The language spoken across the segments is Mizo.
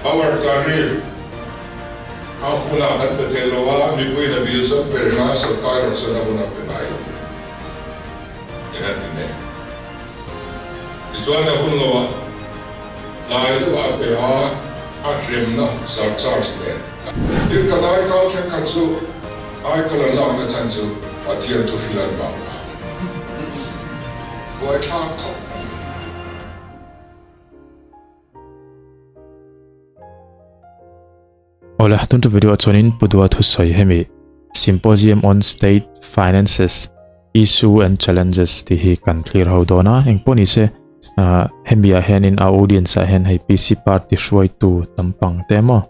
Power tariff a hunah kan pe thei lo a, mipuiin a bill chu an pe reng a, sorkar erawh chuan a hun a pe ngai lo. Eng an ti nge? Tichuan a hun lo a, tlai deuhah a pe a, a hremna surcharge nen. Tin, kan aikal thenkhat chu aikal an lakna chhan chu Pathian thuhrilh an vang vang a ni. Buaithlak khawp mai. Awle, tun tu video ah chuanin Pu Dua thusawi hemi Symposium on State Finances, Issue and Challenges tih hi kan thlir ho dawn a, engpawh ni se hemi ah hianin a audience ah hian hei PC party hruaitu tam pang te emaw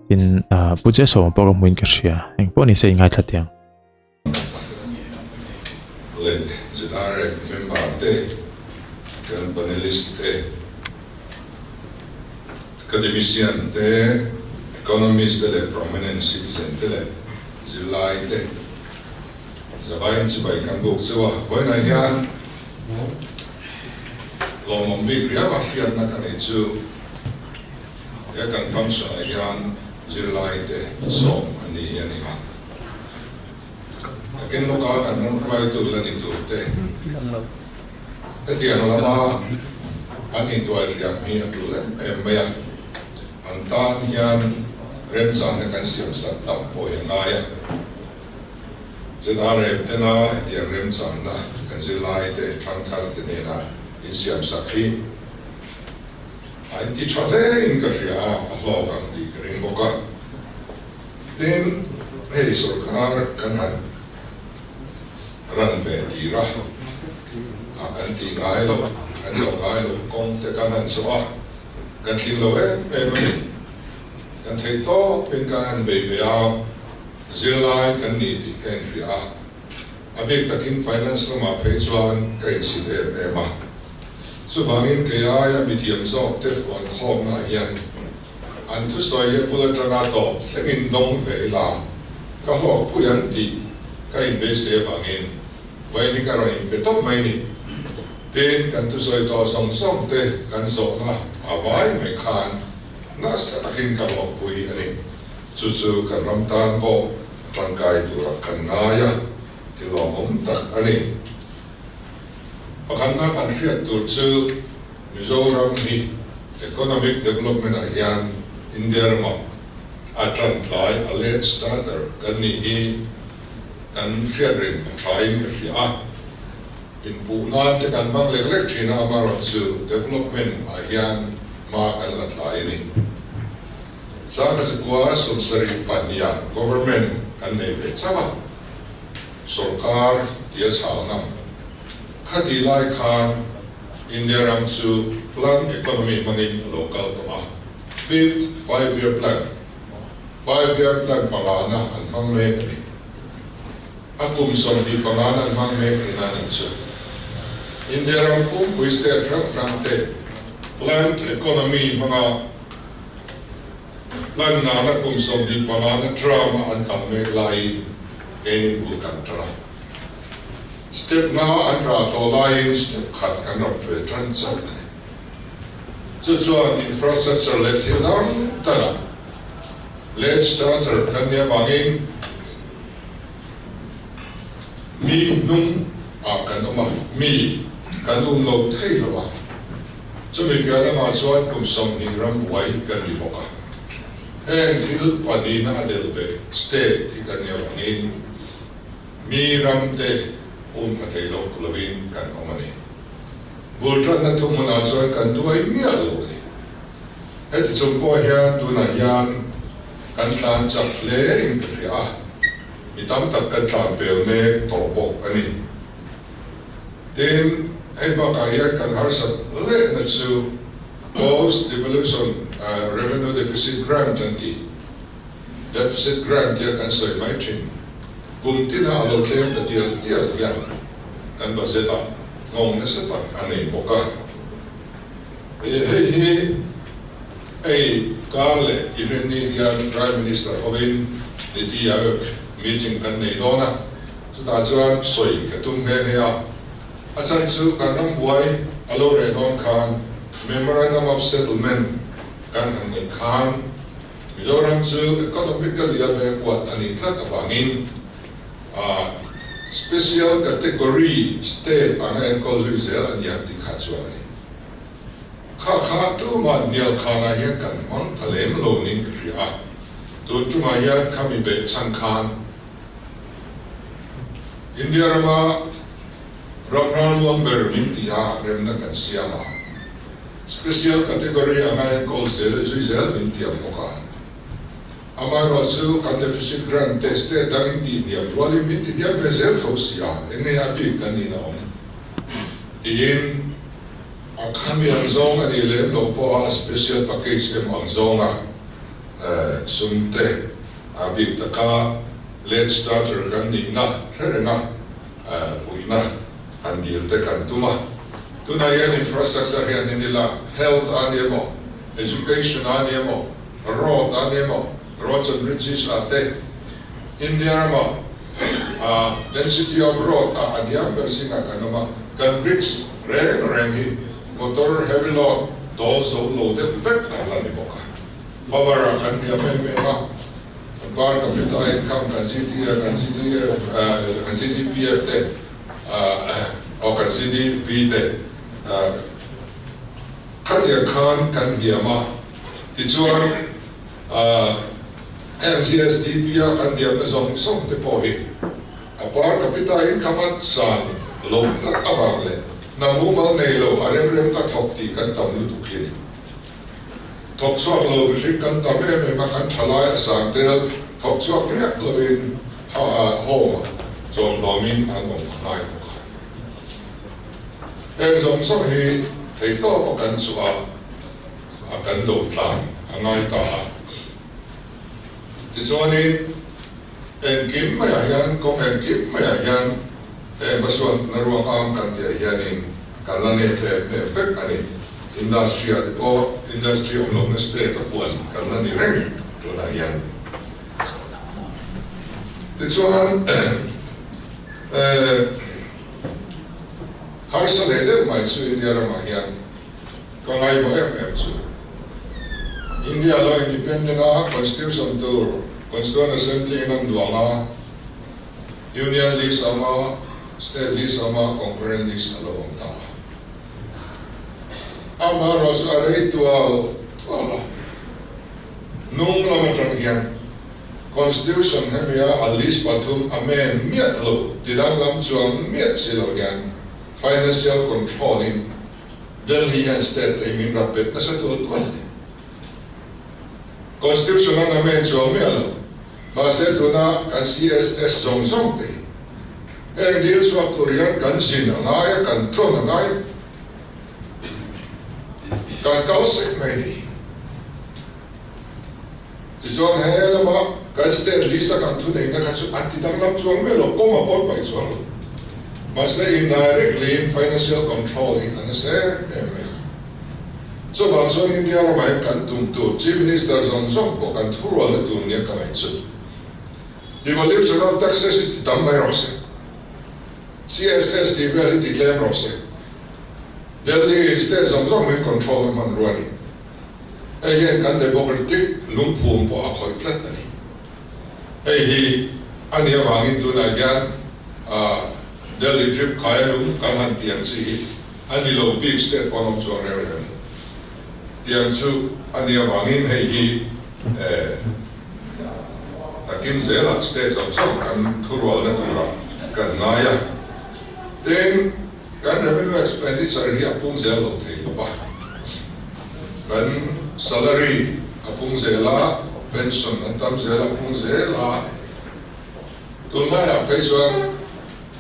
tin Pu Jesawma pawh ka hmuin ka hria, engpawh ni se i ngaithla teh ang. Leh ZRF member te, kan panelist te, academician te, economist te leh prominent citizen te leh zirlai te zavaiin chibai kan buk cheu a. Vawiinah hian lawmawm bik riau a hriatna ka neih chu he kan function ah hian zirlai te sawm an ni hi a ni a. Takin lawka kan ram hruaitu la ni tur te hetiang lama an intuai hriam hi a tul em em mai a, an tan hian remchangna kan siam sak tam pawh hi a ngai a. ZRM tena hetiang remchangna kan zirlai te thangthar te nena insiam sak hi a inti tha hle in ka hria a, a hlawk ang tih ka ring bawk a. Tin, hei sorkar kan han ran ve tir a, a kan tih ngai lo, kan zawh ngai lo kawng te kan han zawh a, kan tling lo em em a ni. Kan theih tawpin kan han bei ve a, zirlai kan ni tih ka inhria a, a bik takin finance lamah phei chuan ka insit em em a. Chuvangin kei aia mithiam zawk te fuan khawmnaah hian An thusawi hi a bul atanga tawp thlengin dawng ve ila, ka hlawkpui an tih ka inbeisei avangin vawiin hi ka rawn inpe tawp mai ni. Tin, kan thusawi tawh zawng zawng te kan zawhna a vai mai khan nasa takin ka hlawkpui a ni. Chu chu kan ram tan pawh tangkai turah kan ngai a, ti lawmawm tak a ni. Pakhatna kan hriat tur chu Mizoram hi economic development ah hian India ramah a tan tlai a late starter kan nih hi kan hriat reng a tha in ka hria a, inpuh nan te kan hmang lek lek thin a, amaherawhchu development ah hian hma kan la tlai a ni. Sangkachukua 72 ah government kan nei ve chauh a, sorkar tia chhal ngam khati lai khan India ram chu plan economy hmangin a lo kal tawh a, Fifth Five Year Plan, Five Year Plan pangana an hmang mek a ni. A kum 25 na an hmang mek tihna a nih chu. India ram pumpui state hrang hrang te planned economy hmanga plan nana kum 25 na term a an kal mek laiin keinin bul kan tan a. Step nga an rah tawh laiin step khat kan rawn ve tan chauh a ni. Chu chuan infrastructure leh thil dang dangah late starter kan nih avangin mi hnung ah kan awm a, mi kan um lo thei lo a. Chumi piah lamah chuan kum 20 ram buai kan ni bawk a. Heng thil pahnihna a del ve state hi kan nih avangin Mi ram te um pha thei lawk lovin kan awm a ni. Bul tanna thu hmunah chuan kan duai miah lo a ni. Heti chung pawh hian tunah hian kan tlan chak hle in ka hria a, mi tam tak kan tlan pel mek tawh bawk a ni. Tin, hei bakah hian kan harsat lehna chu Post Devolution Revenue Deficit Grant an tih, Deficit Grant tia kan sawi mai thin. Kum tina a lo tlem ta tial tial hian kan budget ah nghawng nasa tak a nei bawk a. Hei hi hei kar leh Irenni hian Prime Minister hovin Niti Aayog meeting kan nei dawn a, chutah chuan sawi ka tum nghe nghe a. A chhan chu kan ram buai a lo reh dawn khan Memorandum of Settlement, kan han neih khan Mizoram chu economically a backward a nih tlat avangin special category state anga enkawl zui zel a niang tih kha chuan a ni. Kha kha tumah hnial khanah hian kan hmang ta lem lo niin ka hria a, tun tumah hian khami behchhan khan India rama ram ralmuang ber min ti a remna kan siam a, special category anga enkawl zel zui zel min tiam bawk a. Amaherawh chu kan deficit grant te state dang in tih hniam rualin min ti hniam ve zel tho si a, eng nge a bik kan nih na awm? Tiin a khami ang zawng a nih lem loh pawha special package emaw ang zawnga sum te a bik taka late starter kan nihna hre renga puihna han dil te kan tum a. Tunah hian infrastructure hian in ila health a ni emaw, education a ni emaw, Road a ni emaw, roads and bridges ah te India rama density of road ah a hniam ber zingah kan awm a, kan bridge reng reng hi motor heavy load dawl zo lo deuh vek a la ni bawk a. Power ah kan hniam em em a, kan per capita income, kan GDF, kan GDF, kan GDPF te aw kan GDP te khatiang khan kan hniam a. Tichuan, heng GSDP a kan diamna zawng zawng te pawh hi a per capita income a san lo tlat avang leh hna mumal nei lo a rem rem ka thawk tih kan tam lutuk hi a ni. Thawk chhuak lo mihring kan tam em em a, kan tha lai a sang tel thawk chhuak riak lovin home ah chawmhlawmin an awm a ngai bawk a. Heng zawng zawng hi theihtawp a kan chhuah a. a kan do tlang a ngai ta a. Tichuanin engkim maiah hian kawng engkim maiah hian heng hmasuanna ruang ang kan tihah hianin kan la nep em em vek a ni. Industry ah te pawh industry awm lohna state a puan kan la ni reng tunah hian. Tichuan harsa leh deuh mai chu India ramah hian Ka ngaihmawh em em chu India lo independent a constitution tur Constituent Assembly in an duang a, Union list a awm a, State list a awm a, Concurrent list a lo awm ta a. Amaherawh chu a rei tual tual a, hnung lam atang hian Constitution hemia a list pathum amend miah lo tidanglam chuang miah si lo hian Financial control in Delhi hian state te hi min rap bet nasa tual tual a ni. Constitution an amend chuang miah lo. Mahse tuna kan CSS zawng zawng te hi heng dil chhuak tur hian kan zin a ngai a, kan tlawn a ngai, kan kal sek mai ni. Tichuan he lama kan state list a kan thuneihna kha chu an ti danglam chuang miah lo, kawng a pawn paih chuang lo. Mahse indirectly in financial control hi a nasa em em mai a. Chuvang chuan India ramah hian kan tum tur Chief Minister zawng zawng pawh kan thurualna tur nia ka ngaih chu. Devolution of taxes hi ti tam mai rawh se. CSS tih vel hi ti tlem rawh se. Delhi in state zawng zawng min control na hmanrua a ni. Hei hian kan democratic lungphum pawh a khawih tlat a ni. Hei hi a nih avangin tunah hian Delhi trip khaia lung kan han tih ang chi hi a ni lo bik state pawn awm chuang reng reng a ni. Tiang chu a nih avangin hei hi takin zelah state zawng zawng kan thurualna turah kan ngai a. Tin, kan revenue expenditure hi a pung zel lo thei lo va, kan salary a pung zel a, pension an tam zel a pung zel a, tunlaiah phei chuan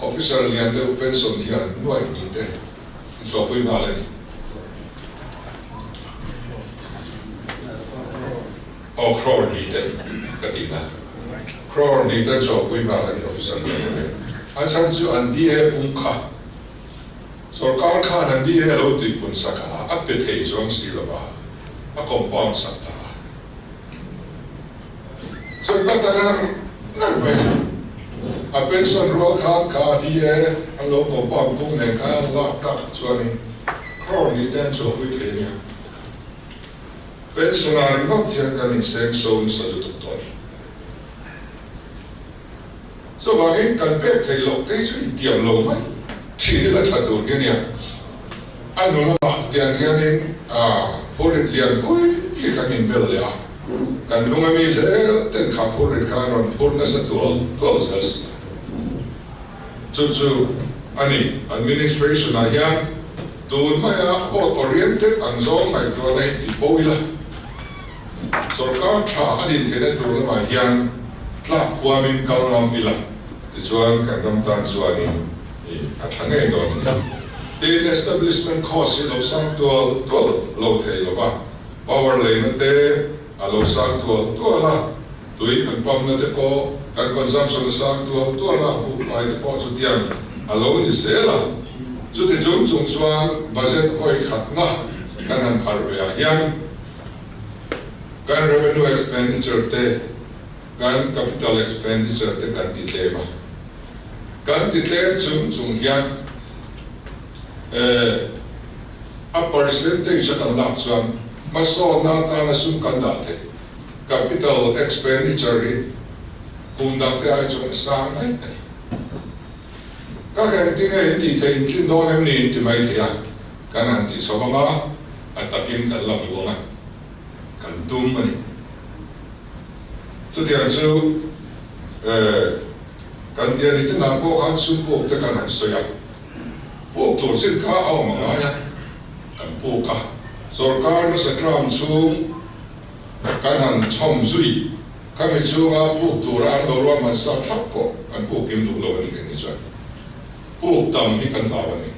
officer lian deuh pension hian nuai hnih te an chhuahpui nghal a ni. Aw crore hnih te ka tih na. Crore hnih te chhuahpui nghal a ni officer lian deuh hian. A chhan chu an DA pung kha sorkar khan an DA lo tuipun sak a, a pe thei chuang si lo va, a compound sak ta a. Chuan tak tak a ngar mai a, a pension rual khan kha DA an lo compound pung nen khan an lak tak chuanin crore hnih te an chhuahpui thei a nia. Pension-ah ringawt hian kan inseng so nasa lutuk tawh a ni. Chuvangin kan pek theih loh te hi chu intiam lo mai thin ila tha tur hi a nia. A nu lamah tiang hianin phurrit lian pui hi kan inbel leh a, kan lung ami zel ten kha phurrit kha an rawn phur nasa tual tual zel si a. Chu chu a ni, administration ah hian tun maia vote oriented ang zawng ngaihtuahna hi ti bo ila. Sorkar tha a din theihna tur lamah hian tlak huamin kal ngam ila tichuan kan ram tan chuanin a tha ngei dawn a ni. Tin, establishment cost hi lo sang tual tual lo thei lova, power leina te a lo sang tual tual a, tui kan pump na te pawh kan consumption a sang tual tual a, buhfai te pawh chutiang a lo ni zel a. Chuti chung chung chuan budget vawi khatna kan han pharh ve ah hian, Kan revenue expenditure te, kan capital expenditure te kan ti tlem a. Kan ti tlem chung chung hian a percentage a kan lak chuan hmasawnna atana sum kan dah theih capital expenditure hi kum dang te ai chuan a sang daih a ni. Ka engtin nge in tih theih in tlin dawn em ni in ti mai thei a, kan han ti chho ang a, a takin kan la hmu ang a, kan tum a ni. Chutiang chu kan tia ni chinah pawh khan sum puk te kan han sawi a, puk tur chin kha a awm a ngai a, kan puk a, sorkar hmasa term chhung kan han chhawm zui khami chhunga puk tura an lo ruahman sa thlap pawh kan puk kim duh lo a ni keini chuan puk tam hi kan hlau a ni.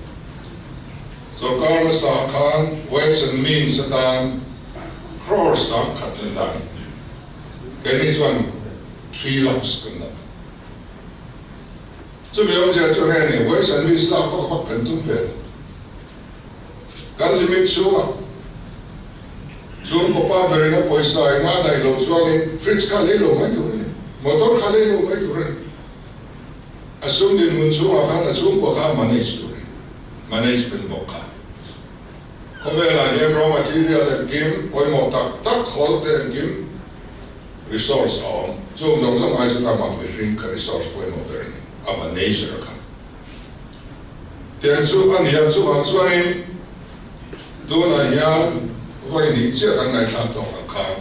Sorkar hmasa khan Ways and Means atan crore 10,000 an dah a ni. Keini chuan 3 lakhs kan dah. Chumi awmzia chu nge ni, Ways and Means lak vak vak kan tum ve lo. Kan limit chhungah chhungkaw pa berin a pawisa in a daih loh chuanin fridge kha lei lo mai tur a ni, motor kha lei lo mai tur a ni. A sum dinhmun chhungah khan a chhungkua kha a manage tur a ni, management bawk kha. Khawvelah hian raw material engkim pawimawh tak tak khawl te engkim resource a awm. Chung zawng zawng ai chu amah mihring kha resource pawimawh ber a ni, a manager kha. Tiang chu a ni a, chuvang chuanin tunah hian vawi nih chiah kan ngaihthlak tawk ang khan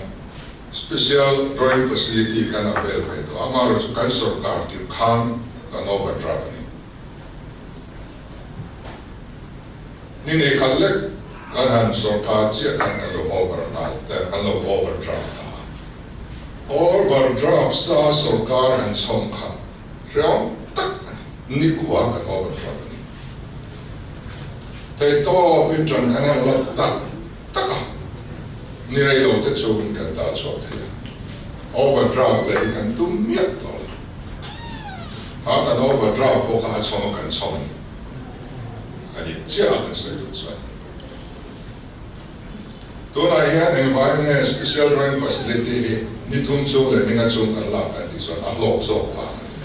Special Drawing Facility kan avail ve tawh a, amaherawhchu kan sorkar tirh khan kan overdraft a ni. Ni nei khat lek kan han sorkar chiah khan kan lo over nghal kan lo overdraft ta a. Overdraft sa sorkar han chhawm kha hreawm tak a ni. Nikua kan overdraft a ni. Theihtawpin ṭan kan han la tak tak a, ni rei lo te chungin kan dah chhuak thei a. Overdraft leh hi kan tum miah tawh lo. Kha kan overdraft pawh kha a chhawm a kan chhawm a ni. A dik chiah a kan sawi duh chuan. Tunah hian engvangin nge Special Drawing Facility hi ni thum chung leh ni nga chung kan lak kan tih chuan a hlawk zawk vang a ni.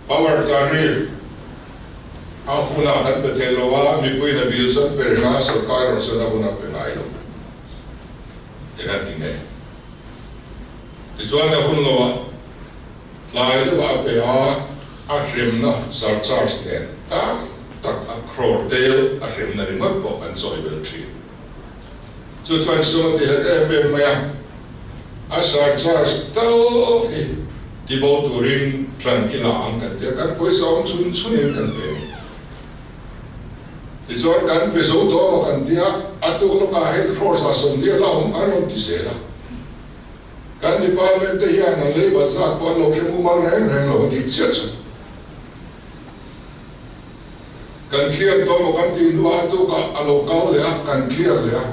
Power tariff a hunah kan pe thei lo a, mipuiin a bill chu an pe reng a, sorkar erawh chuan a hun a pe ngai lo. Eng an ti nge? Tichuan a hun loah tlai deuhah a pe a, a hremna surcharge nen tak tak a crore tel a hremna ringawt pawh kan chawi belh thin. Chu chuan sum a ti het em em mai a, a surcharge tal hi ti bo turin tran i la ang kan ti a, kan pawisa awm chhun chhunin kan pe a ni. Tichuan kan pe zo tawh maw kan ti a, a tuk lawkah hei crore 140 la awm an rawn ti zel a. Kan department te hian an lei bat zat pawh an lo hre mumal reng reng lo a dik chiah chu. Kan clear tawh maw kan tih hnuah a tukah a lo kal leh a, kan clear leh a.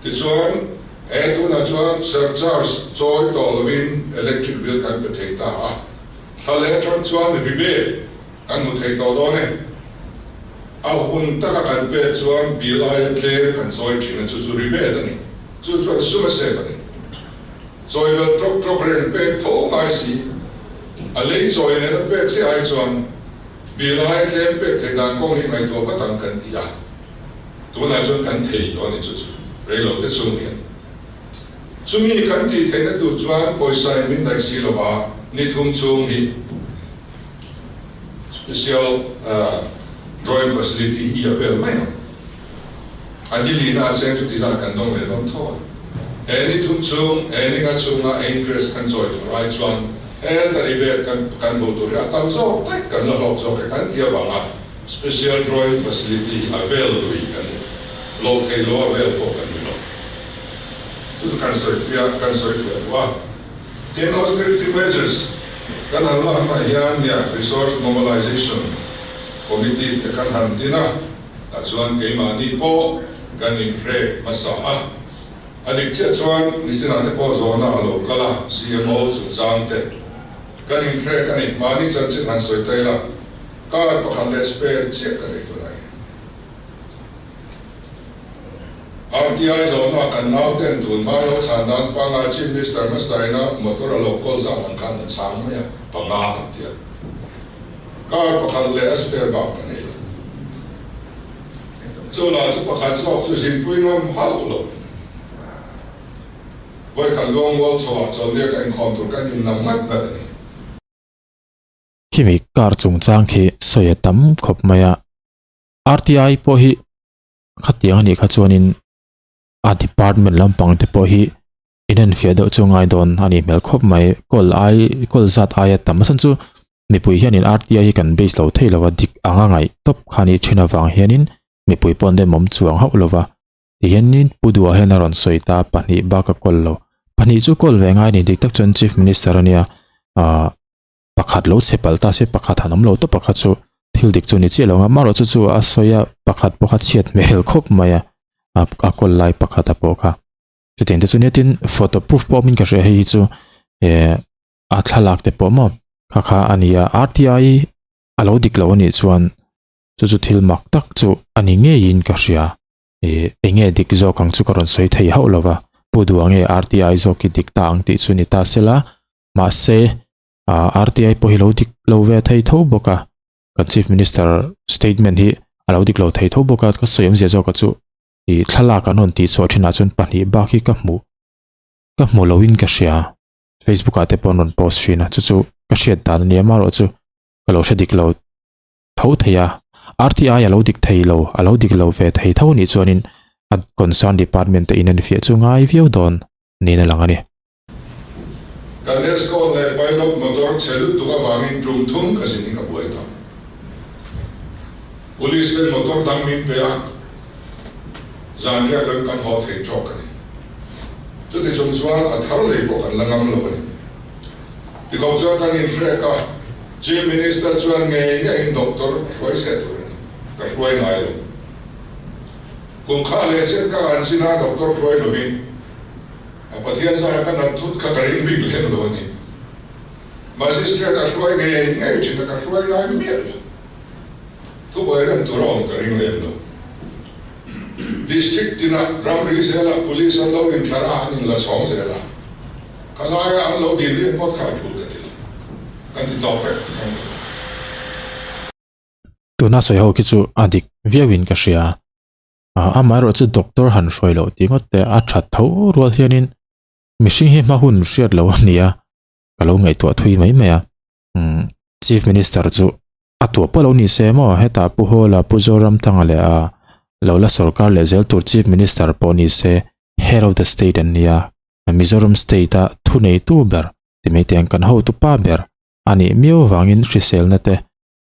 Tichuan he tunah chuan surcharge chawi tawh lovin electric bill kan pe thei ta a, thla leh atang chuan rebate Kan hmu thei tawh dawn e. A hun taka kan pek chuan bill aia tlem kan chawi thin a, chu chu rebate a ni. Chu chuan sum a save a ni. Chawi belh tawk tawk reng pek tho ngai si. A lei chawi nena pek chiah ai chuan bill aia tlem pek theih dan kawng hi ngaihtuah vat ang kan ti a. Tunah chuan kan thei tawh a ni chu chu reilo te chhung hian. Chumi kan tih theihna tur chuan pawisa in min daih si lova ni thum chhung hi special drawing facility hi a vel mai ang. A ni lina a cheng chu ti zan kan dawng leh dawn tho a. He ni thum chhung, he ni nga chhunga interest kan chawi tur ai chuan he tari vel kan kan hmuh tur hi a tam zawk daih kan la hlawk zawk e kan ti avanga special drawing facility hi a vel lui kan ni lo thei lo a vel pawh kan ni lo. Chu chu kan sawi fiah kan sawi fiah duh a. Tin, austerity measures kan han lakna hian nia resource mobilization committee te kan han din a. Tah chuan keimahni pawh kan inhrek hmasa a, a dik chiah chuan nichinah te pawh zawhna a lo kal a, CMO chungchang te kan inhrek a ni. Mahni chanchin han sawi ta ila, car pakhat leh spare chiah ka nei tunah hian. RTI zawhna kan nauten tun hma lo chhan dan pangngai Chief Minister hmasa ina motor a lo kawl zat ang khan an chhang mai a, panga an ti a. Car pakhat leh a spare bak ka nei lo. Chu lah chu pakhat zawk chu zinpui ngam hauh lo. Vawikhat luangmual chhoah chawlhnia ka inkhawm tur kan innam ngat ngat a ni. Khimi car chungchang khi sawi a tam khawp mai a. RTI pawh hi khatiang a nih kha chuanin a department lampang te pawh hi inenfiah deuh chu ngai dawn a nih hmel khawp mai kawl ai kawl zat aia tam a chhan chu mipui hianin RTI hi kan base lo thei lo a dik anga ngaih tawp kha a nih thin avang hianin mipui pawh an demawm chuang hauh lo va tihianin Pu Duha hian a rawn sawi ta pahnih bak a kawl lo pahnih chu kawl ve ngai a ni dik tak chuan Chief Minister a nia ah pakhat lo chhe palh ta se pakhat han awm lo tawp a kha chu thil dik chu ni chiah lo ang a amaherawhchu chu a sawi a pakhat pawh kha chhiat hmel khawp mai a a kawl lai pakhat a pawh kha. Chutiang te chu nia tin photo proof pawh awmin ka hria hei hi chu eh a thlalak te pawh maw kha kha a ni a R_T_I a lo dik lo a nih chuan chu chu thil mak tak chu a ni ngeiin ka hria eh eng nge dik zawk ang chu ka rawn sawi thei hauh lo va pu duh ang nge R_T_I zawk hi dik ta ang tih chu ni ta sela mahse ah R_T_I pawh hi lo dik lo ve thei tho bawk a kan chief minister statement hi a lo dik lo thei tho bawk a ka sawi awmzia zawk a chu. Ih thlalak an rawn tih chhuah thinah chuan pahnih bak hi ka hmuh ka hmu loin ka hria facebook ah te pawh an rawn post thin a chu chu ka hriat dan a nia amaherawhchu ka lo hre dik lo tho thei a R_T_I a lo dik thei lo a lo dik lo ve thei tho anih chuanin a concern department te in an fiah chu ngai viau dawn niin a lang a ni. Kan escort leh pilot motor chhe lutuk avangin tum thum ka zin hi ka buai ta. Police ten motor dang min pe a, zan riak loin kan haw thei tawk a ni. Chuti chung chuan a thar lei pawh kan la ngam lo a ni. Tikhawp chuan kan inhrek a, Chief Minister chuan ngei ngeiin doctor hruai se tur a ni. Ka hruai ngai lo. Kum kha leh chen ka ngan chin a doctor hruai lovin A Pathian zara ka nat thut kha ka ring bik lem lo a ni. Magistrate a hruai ngei ngei thin a, ka hruai ngai miah lo. Thubuai rem tur a awm ka ring lem lo. District tinah ramri zelah police an lo inthlar a, an inla chhawng zel a. Ka laia an lo dil riat ngawt kha a tul ka ti lo. Kan ti tawp vek kan ti lo. Tuna sawi ho khi chu a dik viauin ka hria. Amaherawh chu doctor han hruai loh tih ngawt te a that tho rual hianin mihring hi hma hun hriat lo a ni a, ka lo ngaihtuah thui mai mai a. Umm Chief Minister chu a tuah pawh lo ni se maw hetah Pu Hawla, Pu Zoramthanga leh a lo la sorkar leh zel tur Chief Minister pawh ni se Head of the State an nia, Mizoram State a thuneitu ber ti mai te ang kan hotupa ber a nih miau avangin hriselna te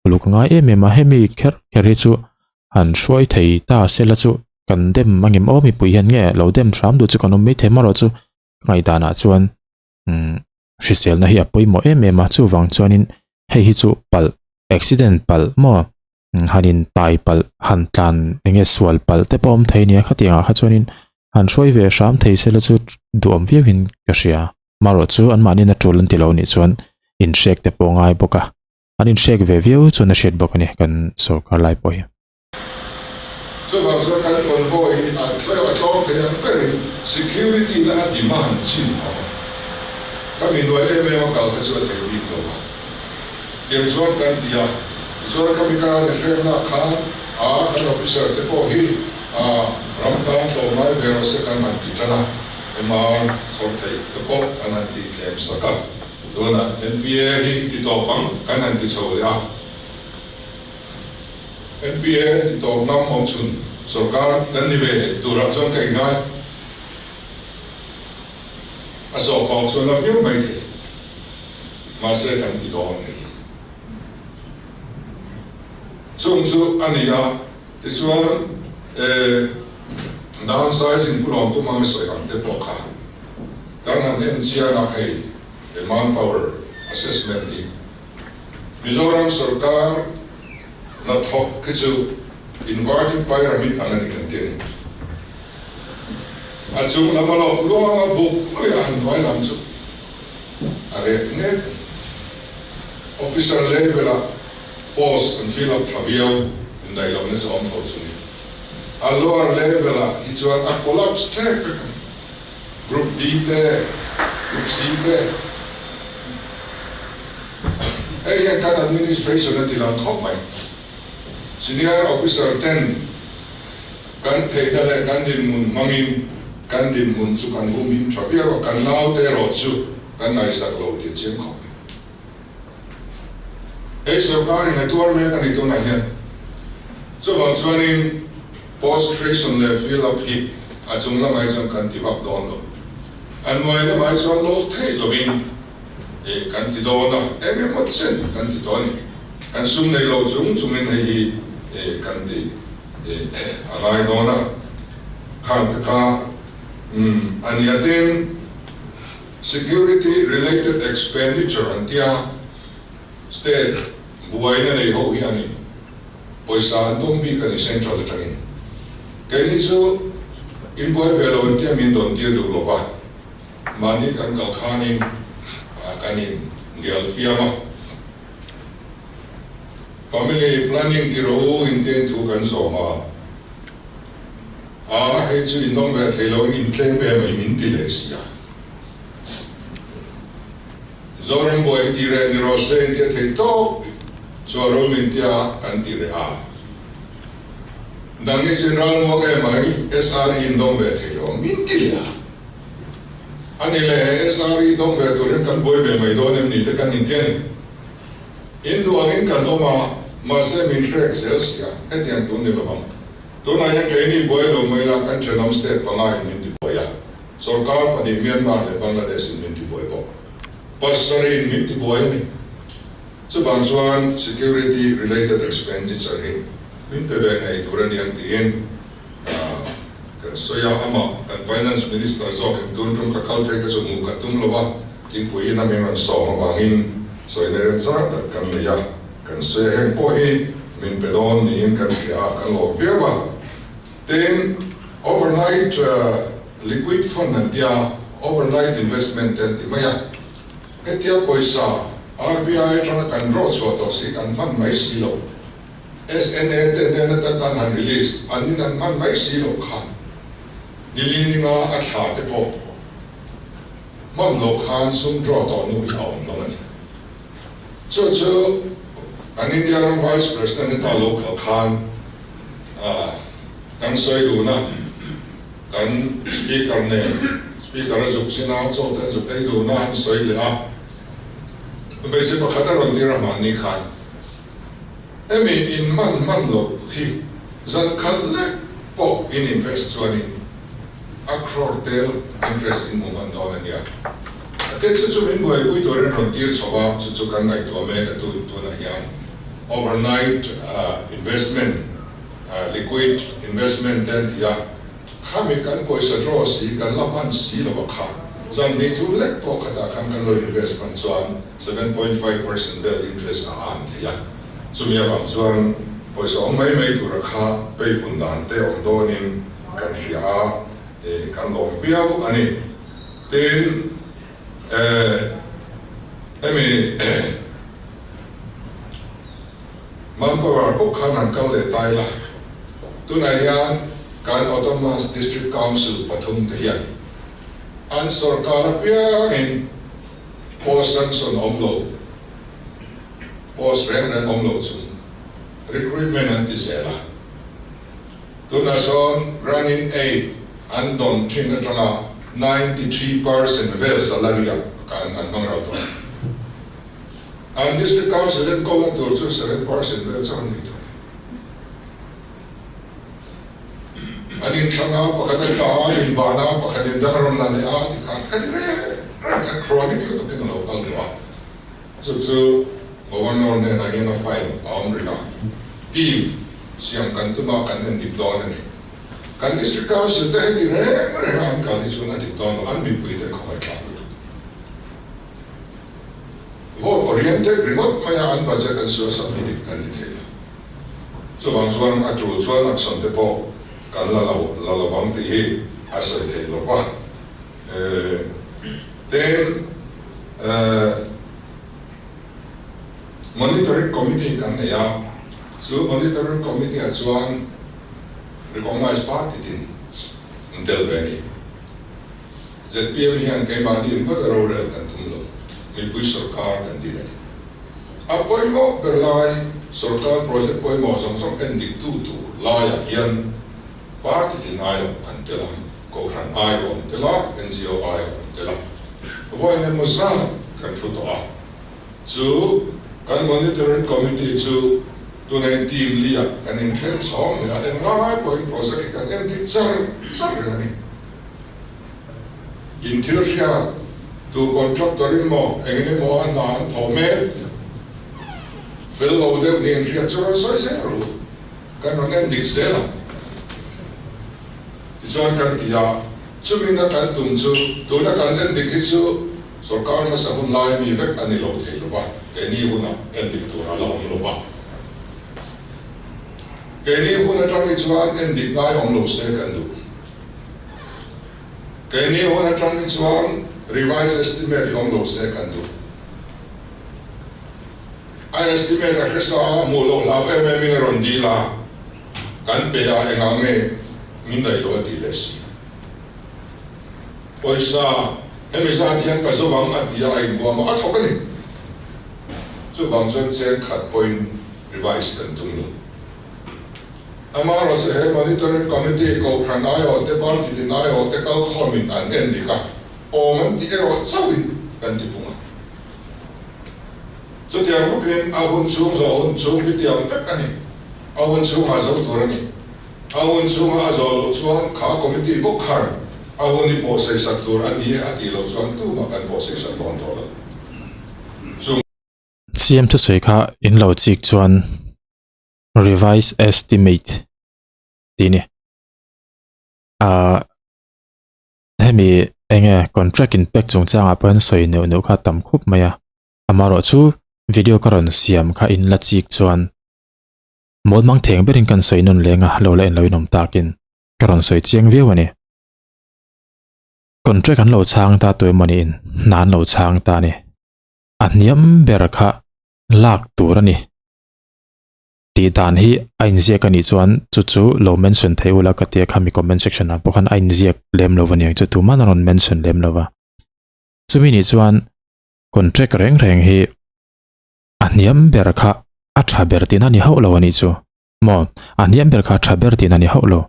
uluk a ngai em em a, hemi kher kher hi chu han hruai thei ta sela chu kan dem a ngem aw mipui hian nge lo dem hram duh chu kan awm maithei marawh chu ka ngaihdanah chuan umm hriselna hi a pawimawh em em a chuvang chuanin hei hi chu palh accident palh maw han in tai palh han tlan eng nge sual palh te pawh a awm thei nia khatiangah kha chuanin han hruai ve hram thei sela chu duhawm viauin ka hria marawh chu anmahniin a tul an ti lo nih chuan inhrek te pawh a ngai bawk a. An inhrek ve viau chuan a hriat bawk a ni kan sorkar lai pawh hi. Chuvang chuan kan convoy hi a tlawm a tlawm thei ang berin security na a demand chin a awm a. Ka mi nuai em em a kal te chu a thei bik lo a. Tiang chuan kan ti a, tichuan khami ka han inhrek nak khan a kan officer te pawh hi a. Ram tan tlawmngai ve rawh se kan han ti tan a, MR chhawr theih te pawh kan han tih tlem sak a, tunah NPA hi ti tawp ang kan han ti chho leh a. NPA ti tawp ngam awm chhun sorkar kan ni ve turah chuan ka ingai. A sawhkhawk chuan a viau mai thei, mahse kan ti dawn ngei. Chung chu a ni a, tichuan eh downsizing pu lawm tum anga sawi ang te pawh kha kan han en chiang a, hei he manpower assessment hi Mizoram sorkar hnathawk khi chu inverted pyramid ang a ni kan ti a ni. A chung lam a lawk luang a, buk mai a han hnuai lam chu a rek nek a ni. Officer level ah post an fill up tha viau, indaih lohna chu awm tho chungin a lower level ah hi chuan a collapse thlek vek a ni. Group D te, Group C te. Hei hian kan administration a ti lang khawp mai. Senior officer ten kan theihna leh kan dinhmun hmangin kan dinhmun chu kan humhim tha viau a, kan naute erawh chu kan ngaihsak lo tih a chiang khawp mai. Hei sorkarin a tuar mek a ni tunah hian. Chuvang chuanin post creation leh fill up hi a chung lamah hi chuan kan ti vak dawn lo. A hnuai lamah hi chuan lo theih lovin eh kan ti dawn a, eng emaw chen kan ti tawh a ni. Kan sum nei lo chung chungin hei hi eh kan ti eh a ngai dawn a. Khang te kha umm a nia tin. Security related expenditure an tia, state buaina nei ho hianin pawisa an dawng bik a ni central atangin. Keini chu in buai ve lo an tia min dawn tir duh lova, mahni kan kal khanin kan in ngial fiam a. Family planning ti rawh u in tia in thu kan zawm a. A, hei chu in dawng ve thei lo, in tlem ve mai min ti leh si a. Zoram buai hi ti reh ni rawh se in tia thei tawp chu a ro min tia kan ti reh a. Dang hi chu in ral muak em mai, SRE in dawng ve thei lo min ti leh a. A ni leh he SRE dawng ve tur hian kan buai ve mai dawn em ni te kan inti a ni. In duangin kan awm a, mahse min hrek zel si a, hetiang tun ni lo ang. Tunah hian keini buai lo mai la, kan thenawm state panga in min ti buai a, sorkar pahnih Myanmar leh Bangladesh in min ti buai bawk. Pasarih in min ti buai a ni. Chuvang chuan security related expenditure hi min pe ve ngei tur a ni ang tiin kan sawi a, amah kan finance minister zawkin tun tum ka kal phei ka chu hmuh ka tum lo a, thingpui in a min rawn sawm avangin sawina remchang tak kan nei a. Kan sawi heng pawh hi min pe dawn niin kan hria a, kan lawm viau a. Tin, overnight liquid fund an tia, overnight investment te an ti mai a. Hetia pawisa RBI atanga kan draw chhuah tawh si kan hman mai si lo. SNA te hnen atang khan han release, an nin an hman mai si lo kha. Nili ninga a thla te pawh hman loh khan sum draw tawh nu hi a awm hlawm a ni. Chu chu an India ram Vice President heta lo kal khan kan sawi dun a, kan Speaker nen, Speaker a zuk sin a, chaw te an zuk ei dun a, an sawi leh a. Hmeichhe pakhat a rawn tir a hmanni khan, Hemi in man hman loh hi zan khat lek pawh in invest chuanin a crore tel interest in hmu hman dawn a nia. A te chu chu min buaipui turin rawn tir chho a, chu chu kan ngaihtuah mek a tu tunah hian overnight investment, liquid investment te an ti a, khami kan pawisa draw si kan la hman si lo a kha zan hnih thum lek pawh khatah khan kan lo invest hman chuan 7.5% vel interest a an thei a, chumi avang chuan pawisa awm mai mai tura kha peipun dan te awm dawnin kan hria a, kan lawm viau a ni. Tin, hemi manpower bawk khan han kal leh ta ila, tunah hian kan Autonomous District Council pathum te hian an sorkar apiangin post sanction awm lo, post reng reng awm lo chung recruitment an ti zel a. Tunah sawn Grant in Aid an dawn thin atanga 93% vel salary ah kan an hmang ral tawh a. An District Council enkawlna tur chu 7% vel chu an nei tawh a ni. An inthlang a, pakhat a tla a, invan a, pakhat in dang a rawn la leh a ti khan ka ti reng reng kha chronic lutuk in a lo kal tawh a. Chu chu Governor hnenah hian a file a awm rih a, team siam kan tum a, kan en dik dawn a ni. Kan District Council te heti reng reng a an kal hi chuan a dik dawn lo, an mipui te khawngaih thlak lutuk. Vote oriented ringawt mai a an budget an sual sak hi dik kan ni thei lo. Chuvang chuan a tul chuan action te pawh kan la lo la lovang tih hi a sawi theih lo va. Tin, Monitoring Committee kan nei a, chu Monitoring Committee ah chuan Recognized Party tin an tel ve a ni. Zpm hian keimahni ringawt a rorel kan tum lo, mipui sorkar kan din a ni. A pawimawh ber lai sorkar project pawimawh zawng zawng en dik tu tur laiah hian party tin aiawh an tel a, kohhran aiawh an tel a, ngo aiawh an tel a. Vawiin emaw zat kan thu tawh a, chu kan monitoring committee chu tunah team li ah kan inthen chhawng leh a, englai pawhin project hi kan en dik char char reng a ni. In thil hriat tu contractor in maw engin emaw a hna an thawh mek fel lo deuh niin hriat chu rawn sawi zel ru, kan rawn en dik zel ang. Tichuan kan ti a, chumina kan tum chu tuna kan en dik hi chu sorkar hmasa hun lai mi vek a ni lo thei lo va, keini hunah en dik tur a la awm lo va. Keini hun atang hi chuan en dik ngai awm lo se kan duh. Keini hun atang hi chuan revise estimate hi awm lo se kan duh. A estimate a hresa a, hmuh loh hlau em em in a rawn dil a, kan pe a engah nge min daih loh a tih leh si. Pawisa hemi zat hian ka zo ang a ti a, a inbuam a, a thawk a ni. Chuvang chuan cheng khat pawhin revise kan tum lo. Amaherawhchu he Monitoring Committee Kohhran aiawhte, party tin aiawhte kalkhawmin an en dik a, awm an tih erawh chauhin kan ti pung a. Chutiang bawkin a hun chhung zawh hun chhung hi tiang vek a ni. A hun chhungah zo tur a ni. A hun chhunga a zawh loh chuan kha committee bawk khan a hun hi pawhsei sak tur a ni e a tih loh chuan tumah kan pawhsei sak dawn tawh lo. Chung. CM thusawi kha in lo chik chuan revise estimate tih ni. Ah hemi enge contract in pek chungchangah pawh hian sawi neuh neuh kha tam khup mai a. Amaherawh chu video ka rawn siam kha in la chik chuan mawl mang theng berin kan sawi nawn leng a, lo la en lo in awm takin ka rawn sawi chiang viau a ni. Contract an lo chhang ta tu emaw niin hna an lo chhang ta a ni. A hniam ber kha lak tur a ni. Tih dan hi a inziak a nih chuan chu chu lo mention thei ula ka tia khami comment section ah pawh khan a inziak lem lo aniang chu tuman a rawn mention lem lo va. Chumi nih chuan contract reng reng hi a hniam ber kha a tha ber tihna a ni hauh lo a nih chu maw a hniam ber kha a tha ber tihna a ni hauh lo.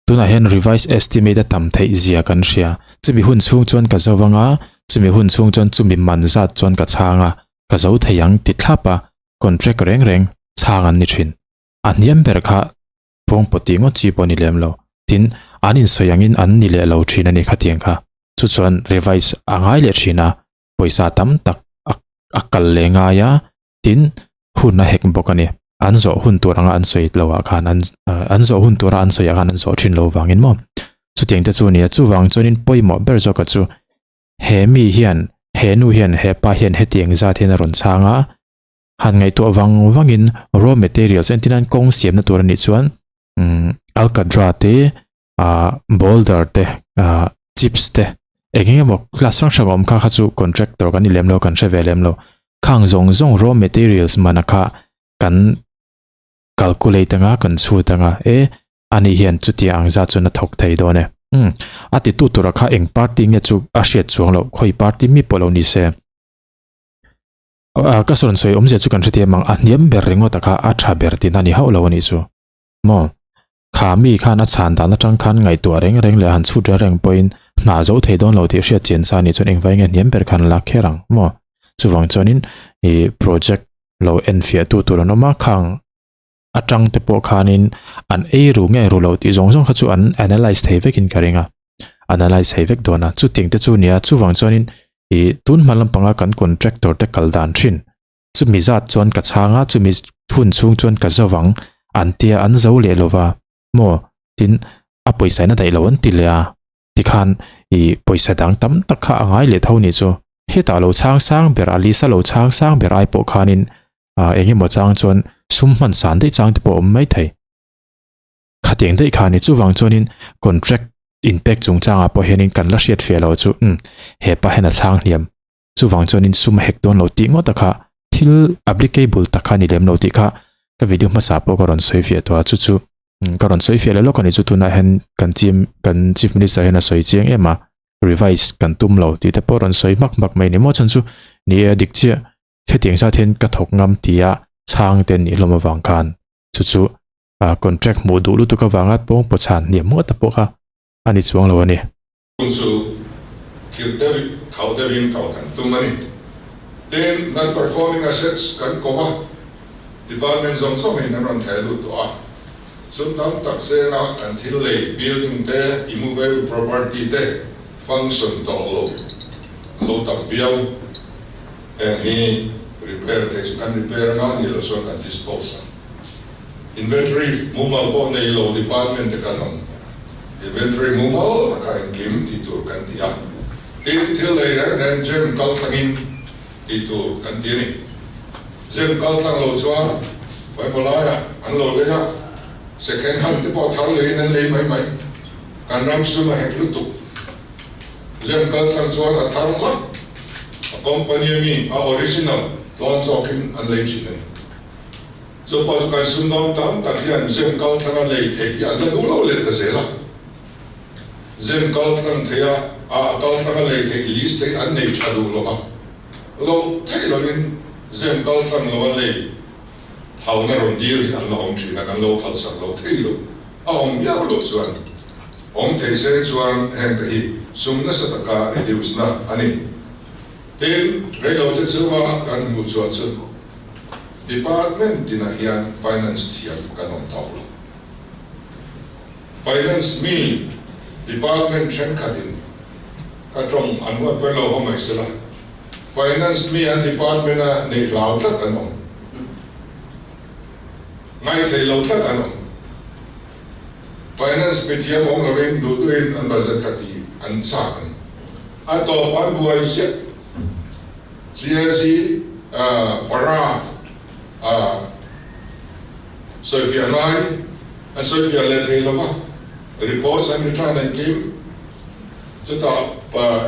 Tunah hian revise estimate a tam theih zia kan hria. Chumi hun chhung chuan ka zo vang a, chumi hun chhung chuan chumi man zat chuan ka chhang a, ka zo thei ang ti thlap a, contract reng reng chhang an ni thin. A hniam ber kha phawngpawh tih ngawt chi pawh ni lem lo. Tin, an insawi angin an ni leh lo thin a ni khatiang kha. Chu chuan revise a ngai leh thin a, pawisa tam tak a a kal leh ngai a, tin hun a hek bawk a ni. An zawh hun tur anga an sawi lo ah khan an an zawh hun tura an sawi ah khan an zawh thin lo vangin maw. Chutiang te chu a ni a, chuvang chuanin pawimawh ber zawk a chu he mi hian he nu hian he pa hian hetiang zat hian a rawn chhang a, han ngaihtuah vang vangin raw materials entir nan kawng siamna tur a nih chuan umm alkadra te ah boulder te ah chips te eng eng emaw class hrang hrang a awm kha kha chu contractor kan ni lem lo kan hre ve lem lo khang zawng zawng raw materials mana kha kan calculate anga kan chhut anga e ani hian chutiang ang zat chuan a thawk thei dawn e umm a titu tura kha eng party nge chu a hriat chuang loh khawi party mi pawh lo ni se. Ka sawn sawi awmzia chu kan hrethiam ang, a hniam ber ringawt a kha a tha ber tihna a ni hauh lo a nih chu maw? Kha mi khan a chhan dan atang khan ngaihtuah reng reng leh han chhut reng reng pawhin hna zo thei dawn lo tih hriat chian sa anih chuan engvai nge hniam ber khan a lak kher ang maw? Chuvang chuanin ih project lo enfiah tu tur an awm a, khang atang te pawh khanin an ei ru nge ru lo tih zawng zawng kha chu an analyse thei vekin ka ring a, analyse thei vek dawn a, chutiang te chu nia chuvang chuanin ih tun hma lampanga kan contractor te kal dan thin Chumi zat chuan ka chhang a, chumi hun chhung chuan ka zo vang an tia an zo leh lo va maw? Tin, a pawisa in a daih lo an ti leh a, tikhan i pawisa dang tam tak kha a ngai leh tho nih chu. Hetah lo chhang sang ber a list a lo chhang sang ber ai pawh khanin eng emaw chang chuan sum hman san daih chang te pawh a awm mai thei. Khatiang daih kha ni chuvang chuanin contract inpek chungchangah pawh hianin kan la hriat feh lo chu umm hepa hian a chhang hliam. Chuvang chuanin sum a hek dawn lo tih ngawt a kha thil applicable tak kha a ni lem lo tih kha ka video hmasa pawh ka rawn sawi fiah tawh a, chu chu ka rawn sawi fiah leh lawk a ni chu tunah hian kan chief kan chief minister hian a sawi chiang em a, revise kan tum lo tih te pawh a rawn sawi hmak hmak mai a ni maw chhan chu ni e a dik chiah hetiang zat hian ka thawk ngam tia chhang te an nih hlawm avang khan chu chu contract hmuh duh lutuk avanga pawngpaw chhan hniam ngawt a pawh kha a ni chuang lo a ni. Chung chu khirh deuhin, khauh deuhin kal kan tum a ni. Tin, non-performing assets kan ko a, department zawng zawngin an rawn theh lut tawh a. Sum tam tak sena kan thil lei, building te, immovable property te function tawh lo a lo tam viau. Heng hi repair thei chu kan repair anga nih loh chuan kan dispose a. Inventory mumal pawh nei lo department te kan awm. Inventory mumal taka engkim tih tur kan ti a. Tin, thil lei reng reng gem kal thlangin tih tur kan ti a ni. Gem kal thlang lo chuan pawimawh laiah an lo lei a, second hand te pawh thar leiin an lei mai mai. Kan ram sum a hek lutuk. Gem kal thlang chuan a thar hlak, a company ami a original tlawm zawkin an lei thin a ni. Chu pawh chu kan sumdawng tam tak hian gem kal thlanga lei theih hi an la duh lo leh ta zel a. Gem kal thlang theih a, a kal thlanga lei theih list te hi an nei tha duh lo va. Lo theih lovin gem kal thlang lova lei phalna rawn dil hi an la awm thin a, kan lo phalsak lo thei lo. A awm miau loh chuan awm thei se chuan heng te hi sum nasa taka reduce na a ni. Tin, reilote chunga kan hmuh chhuah chu Department tinah hian Finance thiam kan awm tawk lo. Finance mi Department thenkhatin ka tawng an huat pawi lo haw mai sela, Finance mi an Department a neih hlau tlat an awm. Ngaithei lo tlat an awm. Finance mi thiam awm lovin duhtuin an budget kha tih an chak a ni. A tawp an buai ziah. CAC para a sawifiah ngai an sawifiah leh thei lo va, reports an return engkim chutah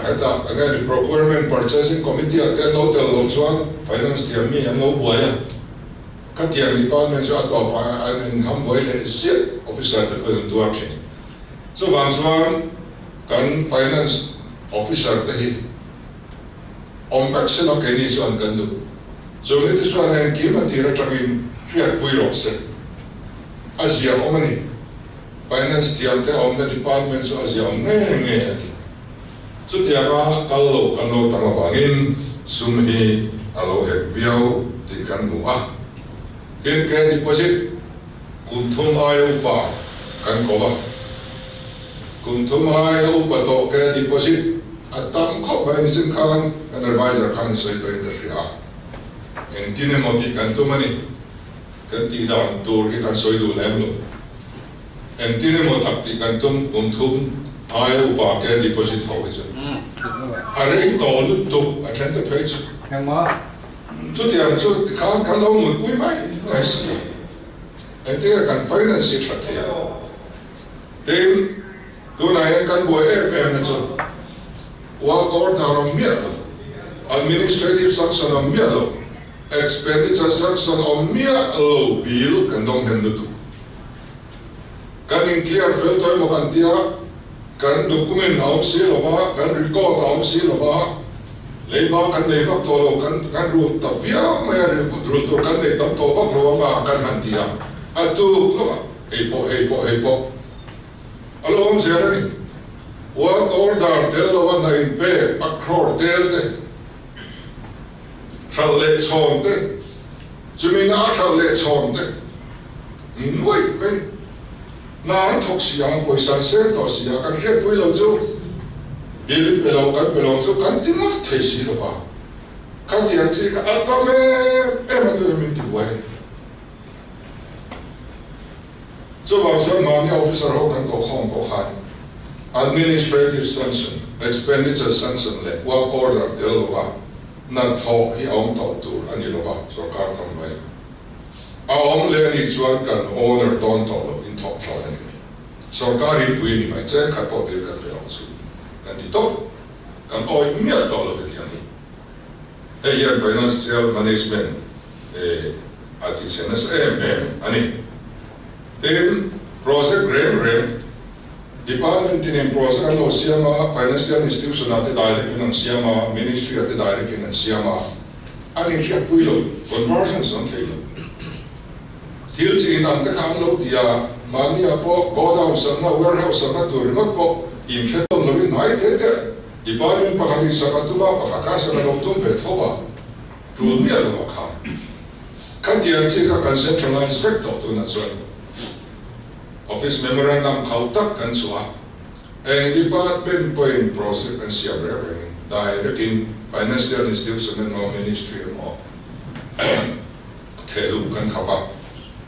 hetah enge procurement purchasing committee ah te an lo tel loh chuan finance thiam mi an lo buai a, khatiang department chu a tawp ah an inham buai leh ziah officer te pawhin an tuar thin. Chuvang chuan kan finance officer te hi Awm vek se la keini chuan kan duh. Chumi te chuan engkim a tir atangin hriatpui rawh se. A zia awm a ni. Finance thiam te awmna department chu a zia awm nge nge a ti. Chutianga kal lo kan lo tam avangin sum hi a lo hek viau tih kan hmu a. Tin, ke deposit kum thum aia upa kan ko a. Kum thum aia upa tawh ke deposit a tam khawp mai nichin khan kan advisor khan sawi tawhin ka hria a, engtin emaw tih kan tum a ni, kan tih dan tur hi kan sawi duh lem lo. Engtin emaw tak tih kan tum kum thum aia upa ke deposit ho hi chu a rei tawh lutuk a then ta phei chu. Chutiang chu tikhan kan lo mutpui mai mai si a, engtin nge kan finance hi that thei ang? Tin, tunah hian kan buai em em na chu work order awm miah lo, administrative sanction awm miah lo, expenditure sanction awm miah lo bill kan dawng hnem lutuk. Kan in clear fel tawh emaw kan tia, kan document a awm si lo va, kan record a awm si lo va, leiba kan nei vak tawh lo, kan kan rul ta viau mai a, rul tur kan nei tam tawh vak lo anga kan han ti a, a tuk lawk a. Hei pawh, hei pawh, hei pawh a lo awm zel a ni. Work order tel lo a hna inpek a crore tel te, hralh leh chhawn te, chumi na a hralh leh chhawn te nuaih mai. Hna an thawk si a, pawisa an seng tawh si a, kan hriatpui lo chu bill pe lo, kan pe lo chu kan ti ngawt thei si lo va. Khatiang chi kha a tam em em a tui min ti buai a ni. Chuvang chuan mahni officer ho kan kohkhawm pawh khan administrative sanction, expenditure sanction leh work order tel lova hnathawh hi a awm tawh tur a ni lova sorkar tham mai a awm leh a nih chuan kan owner dawn tawh lo in thawk thlawn a ni mai. Sorkar hi pui a ni mai, cheng khat pawh bill kan pe lo chu kan ti tawp, kan awih miah tawh lo hetiang hi. Hei hian financial management a ti chhe nasa em em a ni. Tin, project reng reng department tinin project an lo siam a, financial institution ah te direct in an siam a, ministry ah te direct in an siam a, an inhriatpui lo, conversions an thei lo. Thil chi inang te kha an lo ti a, mahni ah pawh godown sakna, warehouse sakna tur ringawt pawh inhre tawn loin hnai te te Department pakhat in sak a tum a, pakhat kha sak a lo tum ve tho a, tul miah lo a kha. Khatiang chi kha kan centralize vek tawh tunah chuan office memorandum khau tak kan chhuah a, eng department pawhin project an siam reng rengin direct in financial institution emaw ministry emaw theh luh kan khap a,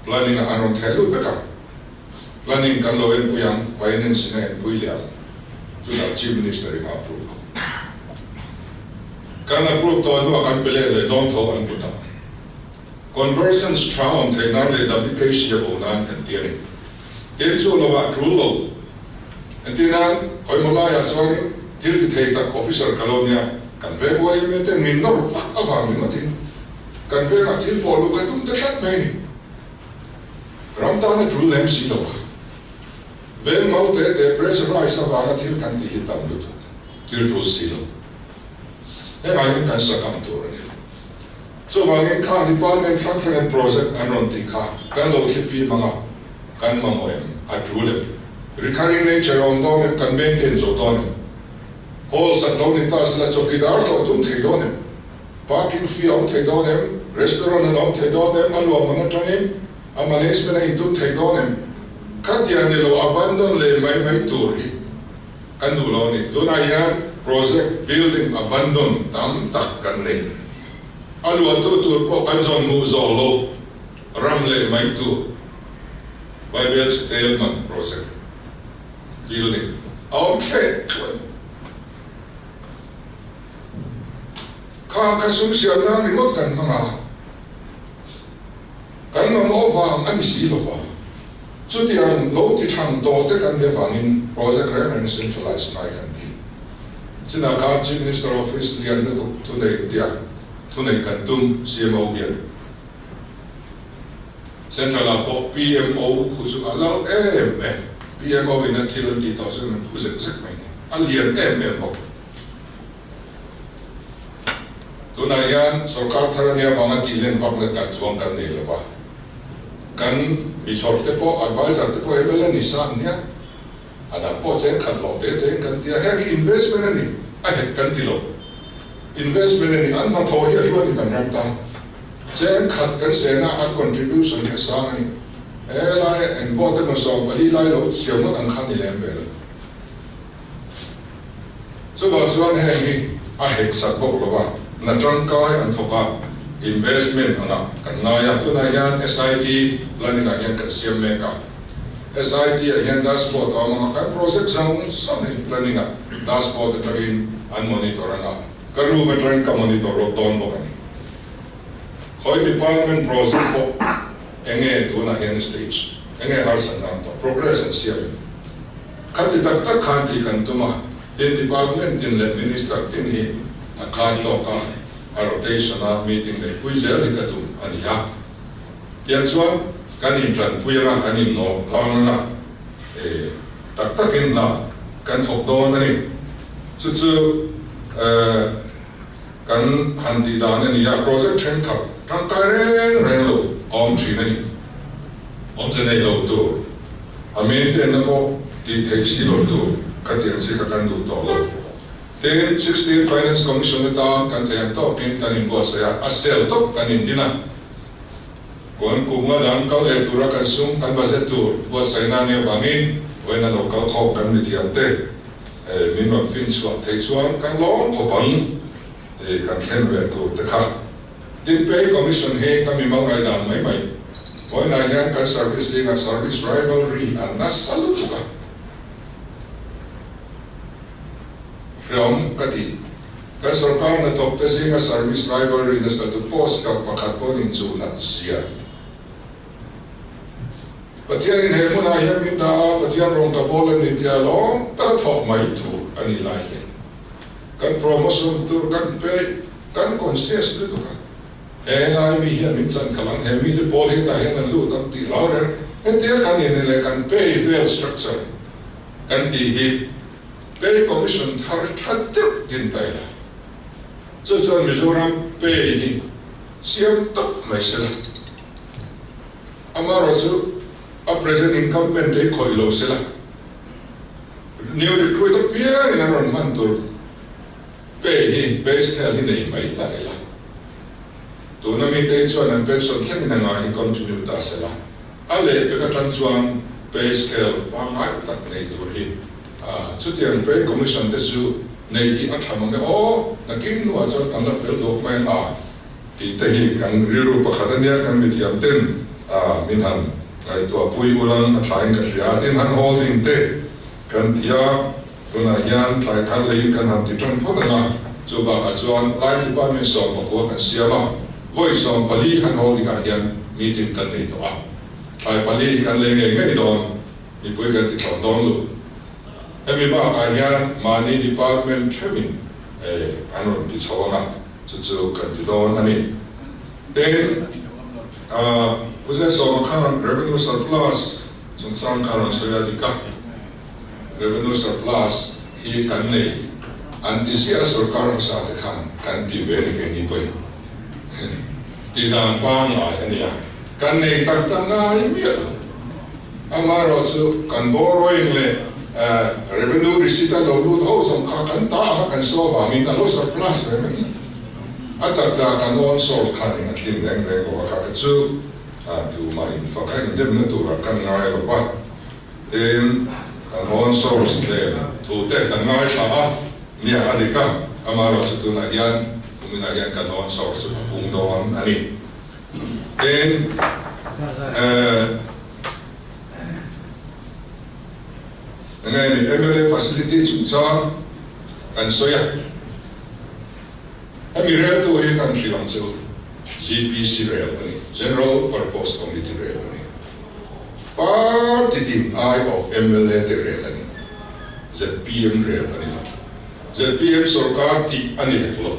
planning ah an rawn theh lut vek a. Planning kan lo enpui ang, finance in a enpui leh ang, chutah Chief Minister in a approve ang. Kan approve tawh hnuah kan pe let leh dawn tho an kutah. Conversions tha awm theih nan leh WKC a bo nan kan ti a ni. Tin chu lovah tul lo. Entir nan, hawimaw laiah chuanin thil ti thei tak officer ka lo nia, kan veng yma ten min nawr vak avang ringawtin kan vengah thil pawh luh ka tum ta tlat mai a ni. Ram tana tul lem si lo kha. Veng mau te te pressurize avanga thil kan tih hi tam lutuk, thil tul si lo. Hengah hian kan sakam tur a ni lo. Chuvangin khang department hrang hrangin project an rawn tih kha kan lo thli fim anga kan mamawh em? A tul em? Recurring nature a awm dawn em? Kan maintain zo dawn em? Hall sak lo ni ta sela chawkidar hlawh tum thei dawn em? Parking fee a awm thei dawn em? Restaurant an awm thei dawn em? A luah man atangin a management a intum thei dawn em? Khatiang ni lo abandon leh mai mai tur hi kan duh lo a ni. Tunah hian project building abandon tam tak kan nei. A luahtu tur pawh kan zawn hmuh zawh lo ram leh mai tur Bible chhe man project building a awm thleh thleh. Kha kha sum siam nan ringawt kan hmang a, kan mamawh vang a ni si lo va. Chutiang lo ti thang tawh te kan nih avangin project reng reng centralize ngai kan ti. Chinah khan Chief Minister Office lian lutuk thunei tia thunei kan tum CMO hian Central ah pawh PMO khu chu a lal em em. PMO in a thil an tih tawh chuan an phu zek zek mai ni. A lian em em bawk. Tunah hian sorkar thar ania vanga tih len vak na tan chuang kan nei lo va. Kan mi chhawr te pawh, advisor te pawh mla ni sa an nia. A dang pawh cheng khat loh te te in kan ti a, heng hi investment a ni, a het kan ti lo. Investment a ni, an hnathawh hi a hlu a ni kan ram tan. Cheng khat kan sehna an contribution hi a sang a ni. Helai eng pawh te maw 14 lai lo siam ngawt ang kha ni lem ve lo. Chuvang chuan heng hi a hek sak bawk lo a, hna tangkai an thawk a, investment angah kan ngai a. Tunah hian SIT planning ah hian kan siam mek a, SIT ah hian dashboard a awm ang a, kan project zawng zawng hi planning ah dashboard atangin an monitor ang a, ka room atangin ka monitor rawk dawn bawk a ni. Khawi department project pawh enge tunah hian stage enge harsatna an tawh, progress an siam em? Khati tak tak khan tih kan tum a, tin department tin leh minister tin hi a khan tawk a, a rotation a meeting neih pui zel hi ka tum a ni a. Tiang chuan kan intanpui anga kan innawm tlang anga e tak takin hna kan thawk dawn a ni. Chu chu e kan han tih dan a ni a, project thenkhat tangkai reng reng lo a awm thin a ni. Awmze nei lo tur. A maintain na pawh tih theih si lo tur khatiang chi kha kan duh tawh lo. Tin, 16 Finance Commission atan kan thei ang tawkin kan inbuatsaih a, a sel tawp kan indin a. Kawn kum nga dang kal leh tura kan sum kan budget tur buatsaihna a nih avangin vawiin a lo kal khawk kan mithiam te min rawn fin chhuah theih chuan kan lawm khawp ang kan thlen ve tur te kha. Tin, Pay Commission hi ka mimal ngaihdan mai mai. Vawiinah hian kan service zingah service rivalry a nasa lutuk a. Hreawm ka ti. Kan sorkar hnathawk te zinga service rivalry nasa tu post kap pakhat pawn inchuh nat zia hi. Pathianin he hmunah hian min dah a, Pathian rawng ka bawl a ni tia lawm taka thawk mai tur a nih lai hian kan promotion tur kan pe, kan conscious lutuk a. He lai mi hian min chan khalh ang, he mite pawl hi tah hian an lut ang tih hlau reng. Hetia kan in leh kan pay vel structure kan tih hi Pay Commission thar tha deuh din ta ila, chu chuan Mizoram pay hi siam tawp mai se la, amaherawhchu a present incumbent te hi khawih lo se la, new recruit apiangin an rawn hman tur pay hi pay scale hi nei mai ta ila, tuna mite hi chuan an pension thlengin a ngai hi continue ta se la. A lehpek atang chuan pay scale pangngai tak nei tur hi chutiang pay commission te chu nei hi a tha mang e aw, nakin hnuah chuan kan la fel duak mai ang a tih te hi kan rilru pakhat a nia, kan mithiam ten min han ngaihtuahpui ulang a thain ka hria a, tin han holding te kan ti a, tunah hian thlai thar leiin kan han ti tan phawt ang a, chu bakah chuan line department 14 kan siam a. Vawi 14 han holding ah hian meeting kan nei tawh a, thlai pali kan lei ngei ngei dawn, mipui kan ti thlawt dawn lo. Hemi bakah hian mahni department theuhin an rawn ti chho ang a, chu chu kan ti dawn a ni. Tin, Pu Zesawma khan revenue surplus chungchang kha rawn sawi a dik a, revenue surplus hi kan nei an ti ziah a, sorkar hmasa te khan kan ti ve ni keini pawhin. Tih dan pangngai a nia. Kan nei tak tak ngai miah lo. Amaherawhchu kan borrowing leh revenue receipt a lo lut ho zawng kha kan ta ang a kan saw avangin a lo surplus ve mai. A tak tak kan own source khanin a thlin reng reng lo a kha te chu tumah infak a indemna turah kan ngai lo va. Tin, kan own source lem thu te kan ngaithla a, nia a dik a, amaherawhchu tunah hian kuminah hian kan own source chu a pung dawn a ni. Tin, eh, enge ni mla facility chungchang kan sawi a, hemi reltu hi kan hrilh ang chu GPC rel a ni, General Purpose Committee rel a ni. Party tin aiawh mla te rel a ni. Zpm rel a ni lo. Zpm sorkar tih a ni hek lo.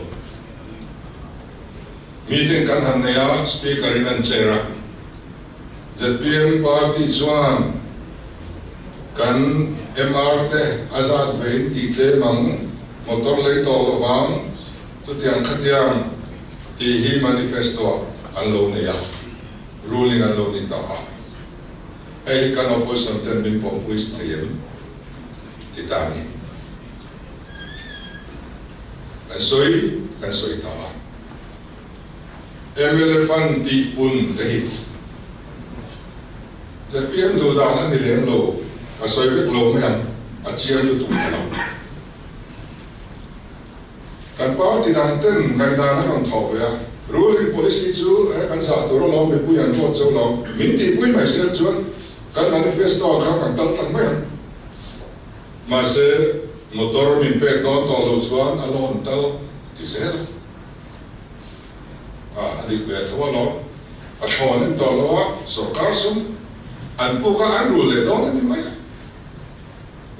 Meeting kan han nei a, Speaker in an chair a. Zpm party chuan kan MR te a zat ve in tih tlem ang, motor lei tawh lo vang, chutiang khatiang tih hi manifesto ah an lo nei a. Ruling an lo ni ta a, hei hi kan opposition ten min pawmpui thei em ti ta a ni. Kan sawi kan sawi ta a, mla fund tih pun te hi zpm duh dan a ni lem lo, ka sawi vek lo mai ang, a chiang lutuk ta lo. Kan party dang ten ngaihdan an rawn thawh ve a, ruling policy chu he kan zah tur alawm mipui an vote zo lo, min tihpui mai se chuan kan manifesto ah khan kan kal tlang mai ang. Mahse motor min pek dawn tawh loh chuan a loan tal ti zel a, a dik ve tho alawm. A thawn en tawh lo a, sorkar sum an puk a an rul leh dawn a ni mai.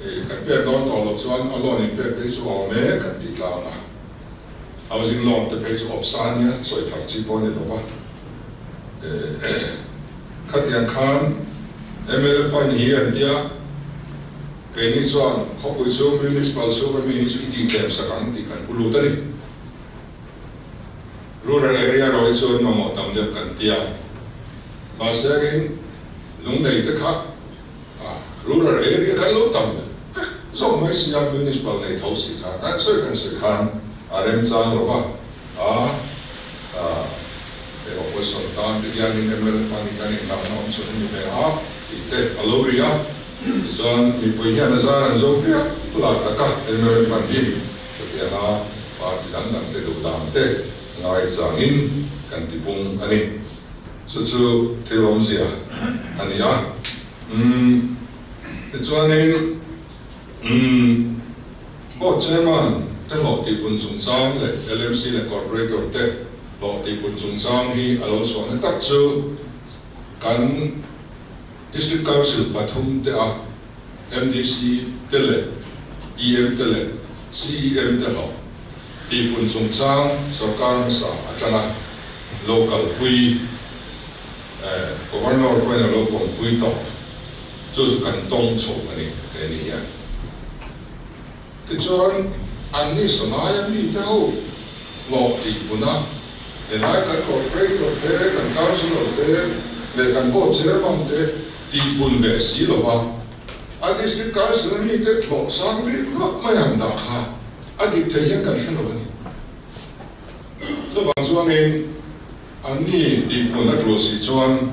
Kan pek dawn tawh loh chuan a loan in pek phei chu a awm e kan ti tlang a, housing loan te phei chu awp sa ania sawi thar chi pawh a ni lo va. Khatiang khan mla fund hi an tia, keini chuan khawpui chhung municipal chhung ami hi chu i tih tlem sak ang tih kan pu lut a ni. Rural area erawh hi chuan mamawh tam deuh kan tia, mahse angin lungnei te kha. Rural area kan lo tam vek zawk mai si a, Municipal nei tho si khan kan sawi kan sawi khan a remchang lo va, a he opposition tan te hianin mla fund hi kan inngahna awm chhun a ni ve a tih te a lo ri a, tichuan mipui hian a zar an zo viau la tak a, mla fund hi chutianga party dang dang te duh dan te ngaichangin kan tipung a ni. Chu chu thil awmzia a ni a. Umm, tichuanin, umm, Board Chairman te hlawh tihpun chungchang leh LMC leh Corporator te hlawh tihpun chungchang hi a lo chhuahna tak chu kan District Council pathum te a MDC te leh EM te leh CEM te hlawh tihpun chungchang sorkar hmasa atanga lo kalpui Governor pawhin a lo pawmpui tawh. Chu chu kan tawng chho a ni he ni hian. Tichuan, anni sawlaia mite ho hlawh tih hmuna helai kan corporator te, kan councillor te leh kan board chairman te tihpun ve si lova a district council mite thlawh sang bik luah mai han dah kha a dik thei hian kan hre lo a ni. Chuvang chuanin anni tihpun a tul si chuan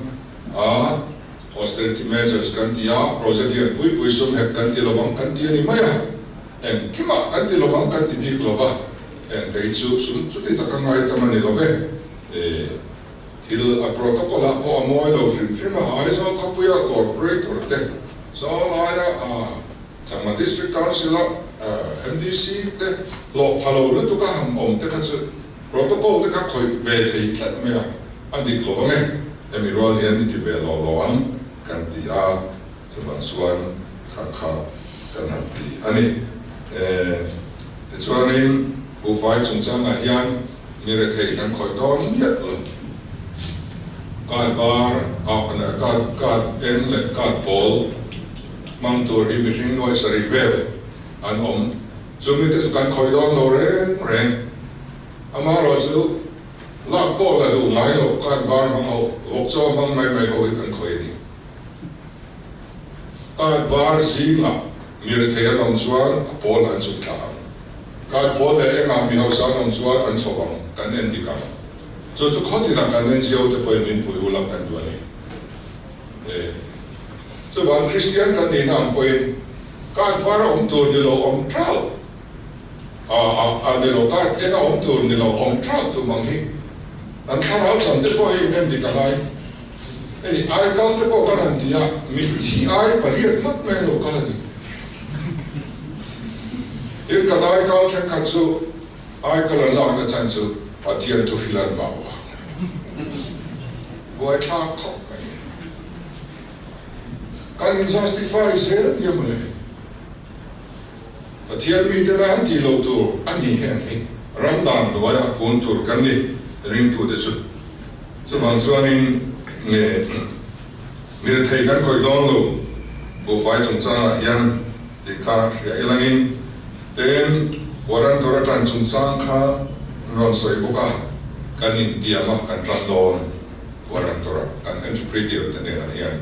a austerity measures kan ti a, project lian pui pui sum hek kan ti lovang kan ti a ni mai a, engkimah kan ti lovang kan ti bik lova, engte hi chu sum chuti taka ngai tam a ni lo ve. Thil a protocol ah pawh a mawi lo hrim hrim a, Aizawl khawpuia corporator te Zawlaia a Changma District Council a MDC te hlawh pha lo lutuk a han awm te kha chu protocol te kha khawih ve thei tlat mai a, a dik lo ang e, hemi rual hian i ti ve lo lo ang kan ti a, chuvang chuan kha kha kan han ti a ni. Tichuanin buhfai chungchangah hian mi rethei kan khawih dawn miah lo. Card var ah card card eng leh card pawl hmang tur hi mihring nuai sarih vel an awm. Chumi te chu kan khawih dawn lo reng reng. Amaherawh chu lak pawh la duh ngai lo card var hmang ho, vawk chaw hmang mai mai ho hi kan khawih a ni. Card var zingah mi rethei an awm chuan a pawl an chhuk thla ang. Card pawl leh engah mi hausa an awm chuan an chho ang, kan en dik ang. Chu chu khawtinah kan NGO te pawhin min pui ulak kan duh a ni. E. Chuvang Kristian kan nihna ang pawhin card var a awm tur ni lo awm thauh a a a ni lo card eng a awm tur ni lo awm thauh tum ang hi an thlarau chhan te pawh hei en dik a ngai. Hei ai kal te pawh kan han ti a, mitthi ai pariat ngawt mai lo kal a ni. Tin kan ai kal thenkhat chu Aikal an lakna chhan chu Pathian thu hrilh an vau vang a ni. Buaithlak khawp mai. Kan in justify zel nia mawle. Pathian mite la an tih loh tur a ni heng hi ram dan hnuaia kun tur kan ni ringtute chu. Chuvang chuanin nge mirethei kan khawih dawn lo buhfai chungchangah hian tih kha hria ilangin Tin, Guarantor a ṭan chungchang kha an rawn sawi bawk a, kan intiam a, kan ṭan dawn Guarantor a kan entrepreneur te hnenah hian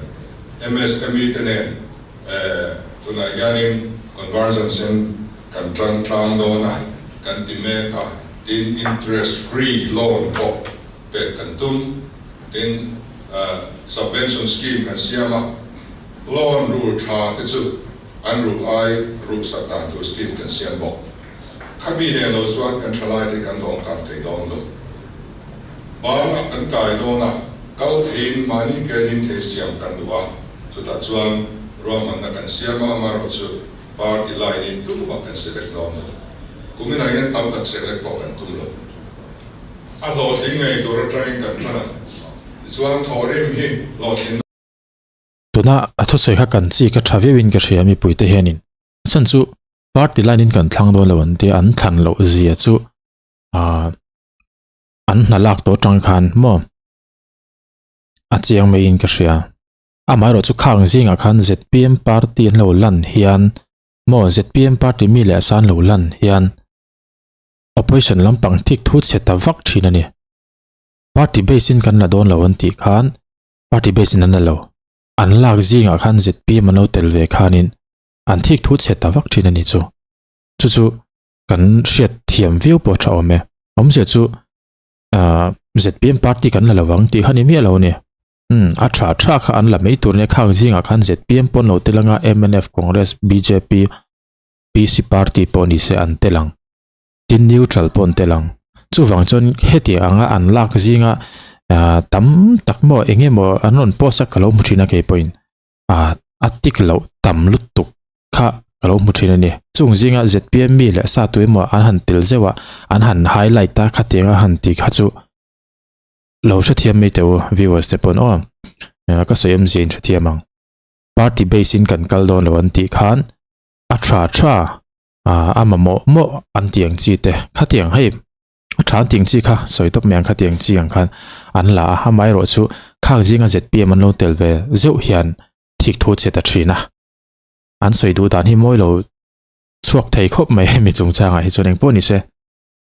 MSME te nen tunah hianin convergence in kan ṭan tlang dawn a, kan ti mek a, tin interest free loan pawh pek kan tum, tin subvention scheme kan siam a, loan rul ṭha te chu An ruh ai ruh sak dan tur scheme kan siam bawk. Khami nen lo chuan kan thalai te kan lawm kang thei dawn lo. Bangah kan kai dawn a, kal theiin mahni ke ding thei siam kan duh a, chutah chuan ruahmanna kan siam a, amaherawh chu party line in tumah kan select dawn lo. Kuminah hian tam tak select pawh kan tum lo. A hlawhtling ngei tur atangin kan tan ang. Tichuan thawhrim hi hlawhtlinna. Tuna a thusawi kha kan chi ka tha viauin ka hria mipuite hianin a chhan chu party line in kan thlang dawn lo an tia an thlan loh zia chu ah an hna lak tawh atang khan maw a chiang maiin ka hria amaherawh chu khang zingah khan zpm party an lo lan hian maw zpm party mi leh a san lo lan hian opposition lampang thik thu chhe ta vak thin a ni party base in kan la dawn lo an tih khan party base in an la lo. an lak zingah khan zpm an lo tel ve khanin an thik thu chhe ta vak thin a ni chu. Chu chu kan hriat thiam viau pawh tha awm e. Awmzia chu ah zpm party kan la lo ang tih kha ni miah lo a ni. Umm a tha tha kha an la mai tur nia khang zingah khan zpm pawh an lo tel anga mnf, Congress, bjp, PC party pawh ni se an tel ang. Tin neutral pawh an tel ang. Chuvang chuan heti anga an lak zinga ah tam tak maw eng emaw an rawn post a ka lo hmu thin a keipawhin ah a tik loh tam lutuk kha ka lo hmu thin a ni. Chung zinga zpm mi leh sa tu emaw an han tel zeuh a an han highlight a khatiang a han ti kha chu lo hrethiam mai teh u viewers te pawn aw ka sawi awmzia in hrethiam ang. Party base in kan kal dawn lo an tih khan a tha tha ah a mamawh mawh an tih ang chi te khatiang hei a tha an tih ang chi kha sawi tawp mai ang khatiang chi ang khan an la a amaherawh chu khang zinga zpm an lo tel ve zeuh hian thik thu che ta thin a an sawi duh dan hi mawi lo chhuak thei khawp mai hemi chungchangah hi chuan engpawh ni se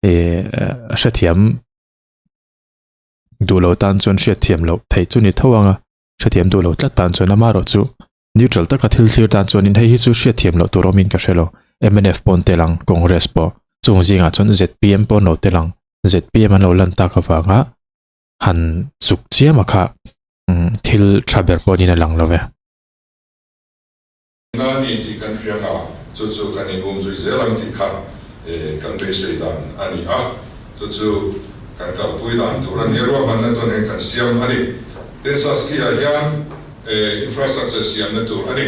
ih hrethiam duh lo tan chuan hriatthiam loh theih chu ni tho ang a hrethiam duh lo tlat tan chuan amaherawh chu Neutral taka thil thlir tan chuanin hei hi chu hriatthiam loh tur awmin ka hre lo. Mnf pawh an tel ang, Congress pawh. Chung zingah chuan zpm pawh an lo tel ang. Zpm an lo lan tak avanga han chuk chiam a kha thil tha ber pawh niin a lang lo ve. Na ni tih kan hria nga, chu chu kan inum zui zel ang tih kha kan beisei dan a ni a, chu chu kan kalpui dan tur a ni. Ruahmanna tun hian kan siam a ni. Tin, Saskia hian infrastructure siamna tur a ni.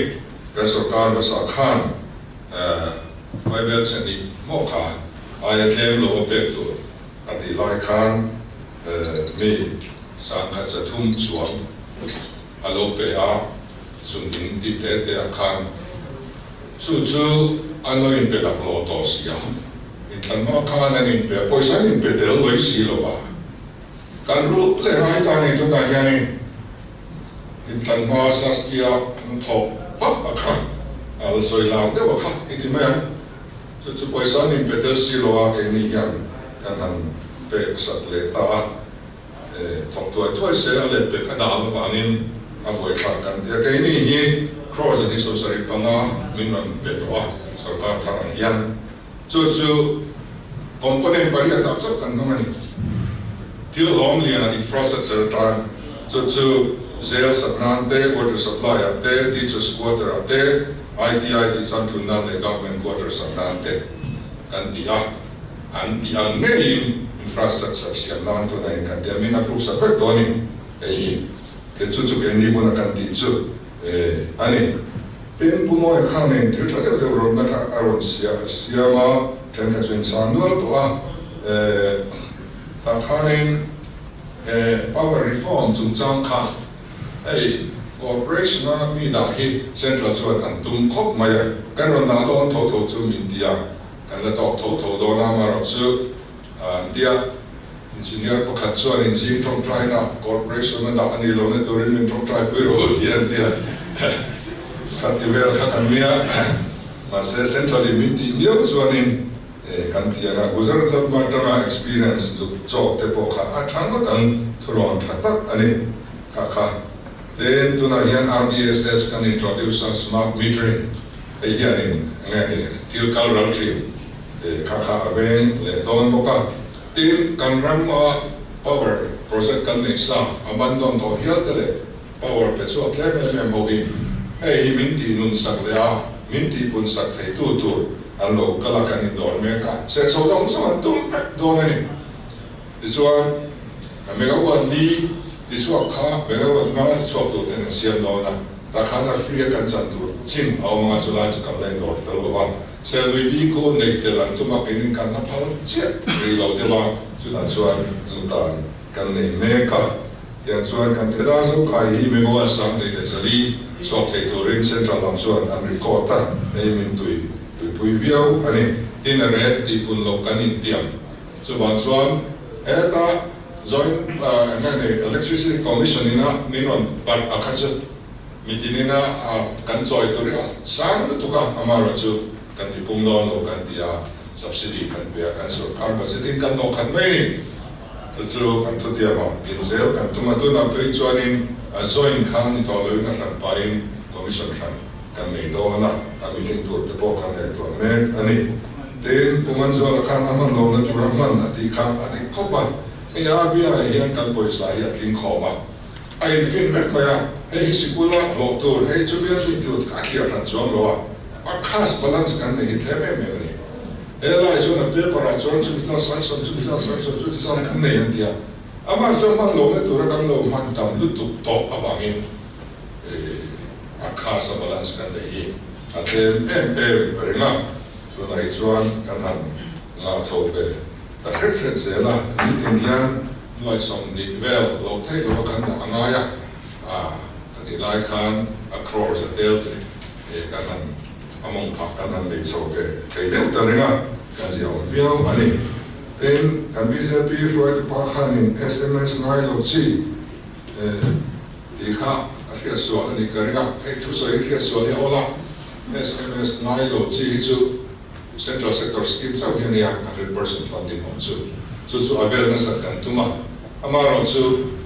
Kan sorkar hmasa khan Bible chhehnih hmawh kha aia tlem lo a pek tur a tih lai khan mi 1300 chuang a lo pe a, chung in tih te te ah khan chu chu an lo inpe laklawh tawh si a, inthlanhma khan an inpe a, pawisa an inpe tel lawih si lo va. Kan rulh leh ngai ta ni tunah hianin inthlanhma Saskia an thawk vak a kha, a la sawi lar deuh a kha i ti mai ang. Chu chu pawisa an inpe tel si lo a, keini hian kan han pek sak leh ta a, thawk thuai thuai se a leh pek a dan avangin a buaithlak kan ti a. Keini hi crore 175 min rawn pe tawh a sorkar thar ang hian. Chu chu component pariat ah chauh kan hmang a ni. Thil hlawm lian ah infrastructure atan chu chu jail sak nan te, water supply ah te, teachers quarter ah te, ITI tih changtlun nan leh government quarter sak nan te kan ti a. An tih ang ngeiin infrastructure siam nan tunah hian kan ti a, min approve sak vek dawn in hei hi. Ke chu chu keini hmuna kan tih chu a ni. Tin, Pu Mawia khanin thil tha deuh deuh rawnna kha a rawn siam a, thenkhat chu inchhang nual tawh a. Tah khanin power reform chungchang kha hei corporation-a mi dah hi central chuan an tum khawp mai a, kan rawn dah dawn tho tho chu min ti a, kan la tawk tho tho dawn a, amaherawhchu an ti a. Engineer pakhat chuan in zing tawngtaina corporation a dah a ni lohna turin min tawngtai pui rawh u tih an ti a, kha ti vel kha kan nia. Mahse central in min tih miau chuanin kan ti ang a, Gujarat lam atanga experience zuk chawk te pawh kha a tha ngawt ang, thurawn tha tak a ni kha kha. Tin, tunah hian RDSS kan introduce a, smart metering, hei hianin enge ni thil kal ral thin kha kha a veng leh dawn bawk a. Tin, kan rama power project kan neih sa a ban dawn tawh hial te leh power pe chhuak tlem em em ho hi hei hi min tih nun sak leh a, min tih pun sak thei tu tur an lo kal a kan indawr mek a, se chho zawng zawng an tum vek dawn a ni. Tichuan, megawatt li tichhuak kha megawatt nga tichhuak tur ten an siam dawn a, tah khan a free a kan chan tur chin a awm anga chulai chu kan la indawr fel lo a. Serlui bi khu neih tel an tum a, keinin kan la phal chiah rih lo deuh a, chutah chuan lutan kan nei mek a. Tiang chuan kan te dar zo kai hi Megawatt 1240 chhuak thei turin Central lam chuan an record a, hei min tui tuipui viau a ni. Tin a ret tih pun loh kan intiam. Chuvang chuan heta Joint eng nge ni Electricity Commission ina min rawn barh a kha chu Mitin ina kan chawi tur hi a sang lutuk a, amaherawhchu kan ti pung dawn lo kan ti a, subsidy kan pe a, kan sorkar budget in kan dawh khat mai a ni. Chu chu kan thutiam ah din zel kan tum a, tunah phei chuanin a joint khan ni tawh loin a hran pahin commission hran kan nei dawn a, a mihring tur te pawh kan ngaihtuah mek a ni. Tin, Pu Manzuala khan a hman lohna tura hman a tih kha a dik khawp a, hei RBI hian kan pawisa hi a tling khawm a, a infin vek mai a, hei hi sikula hlawh tur, hei chu bial mi tur a thliar hran chuang lo a, a cash balance kan nei hi tlem em em a ni. He lai chuan a paper ah chuan chumi zat sanction, chumi zat sanction, chuti zat kan nei an ti a, amah chuan hman lohna tura kan lo hman tam lutuk tawh avangin a khas a balance kan nei hi a tlem em em reng a, tunah hi chuan kan han ngah chho ve ta hret hret zel a, nitin hian nuai 20 vel loh theih lova kan dah a ngai a, a tih lai khan a crores a tel te kan han A mawng phah kan han nei chho ve thei deuh ta reng a, kan zia awm viau a ni. Tin, kan bjp hruaitu pa khanin sms ngai lo chi tih kha a hriat sual a nih ka ring a, hei thusawi hi hriat sual hi a awl a, sms ngai lo chi hi chu Central Sector Scheme chauh hi a nia, 100% funding awm chu. Chu chu a vel nasat kan tum a, amaherawhchu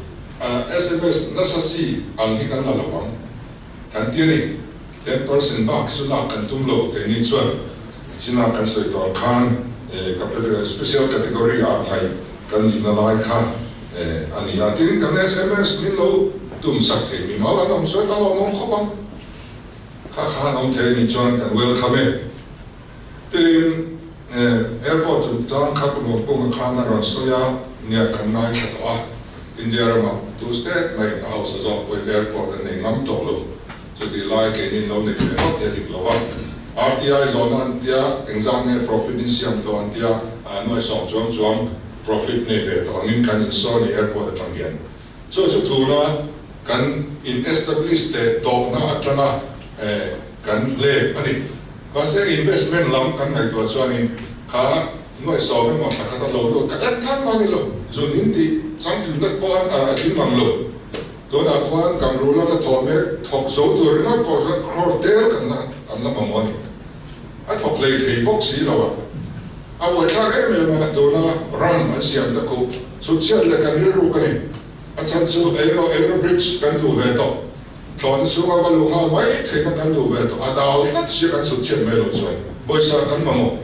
sms nasa chi ang hi kan la lo ang. Kan ti a ni. 10% bak chu lak kan tum lo keini chuan China kan sawi tawh ang khan special category ah ngaih kan nihna lai kha a ni a. Tin, kan sms min lo tum sak thei mi mal an awm chuan a lawmawm khawp ang. Kha kha an awm thei a nih chuan kan welcome e. Tin, airport chungchang kha Pu Lawmkunga khan a rawn sawi a, nia kan ngaithla tawh a, India ramah tu state maiin a hausa zawk pawhin airport an nei ngam tawh lo. Chutih lai keinin lo nei ve ngawt hi a dik lo a. RTI zawhna an tia, engzah nge profit in siam tawh an tia, nuai sawm chuang chuang profit nei ve tawh angin kan insawn i airport atang hian. Chu chu tuna kan in establish teh tawhna atanga kan lep a ni. Mahse investment lam kan ngaihtuah chuanin kha nuai sawm emaw thla khat a lo lut kha en thang mah ni lo, zun in tih changtlung vek pawh a tling mang lo. Tunah khuan Kamrula la thawh mek thawk zo tur ringawt pawh chuan crore tel kan la an la mamawh a ni. A thawk hlei thei bawk si lo a, a buaithlak em em a, tuna ram an siam ta khup chhutchhiat leh kan rilruk a ni. A chhan chu Aero Aero Bridge kan duh ve tawh, thlawhna chhunga va luh nghal mai theihna kan duh ve tawh, a dal tlat sia kan chhutchhiat mai loh chuan pawisa kan mamawh.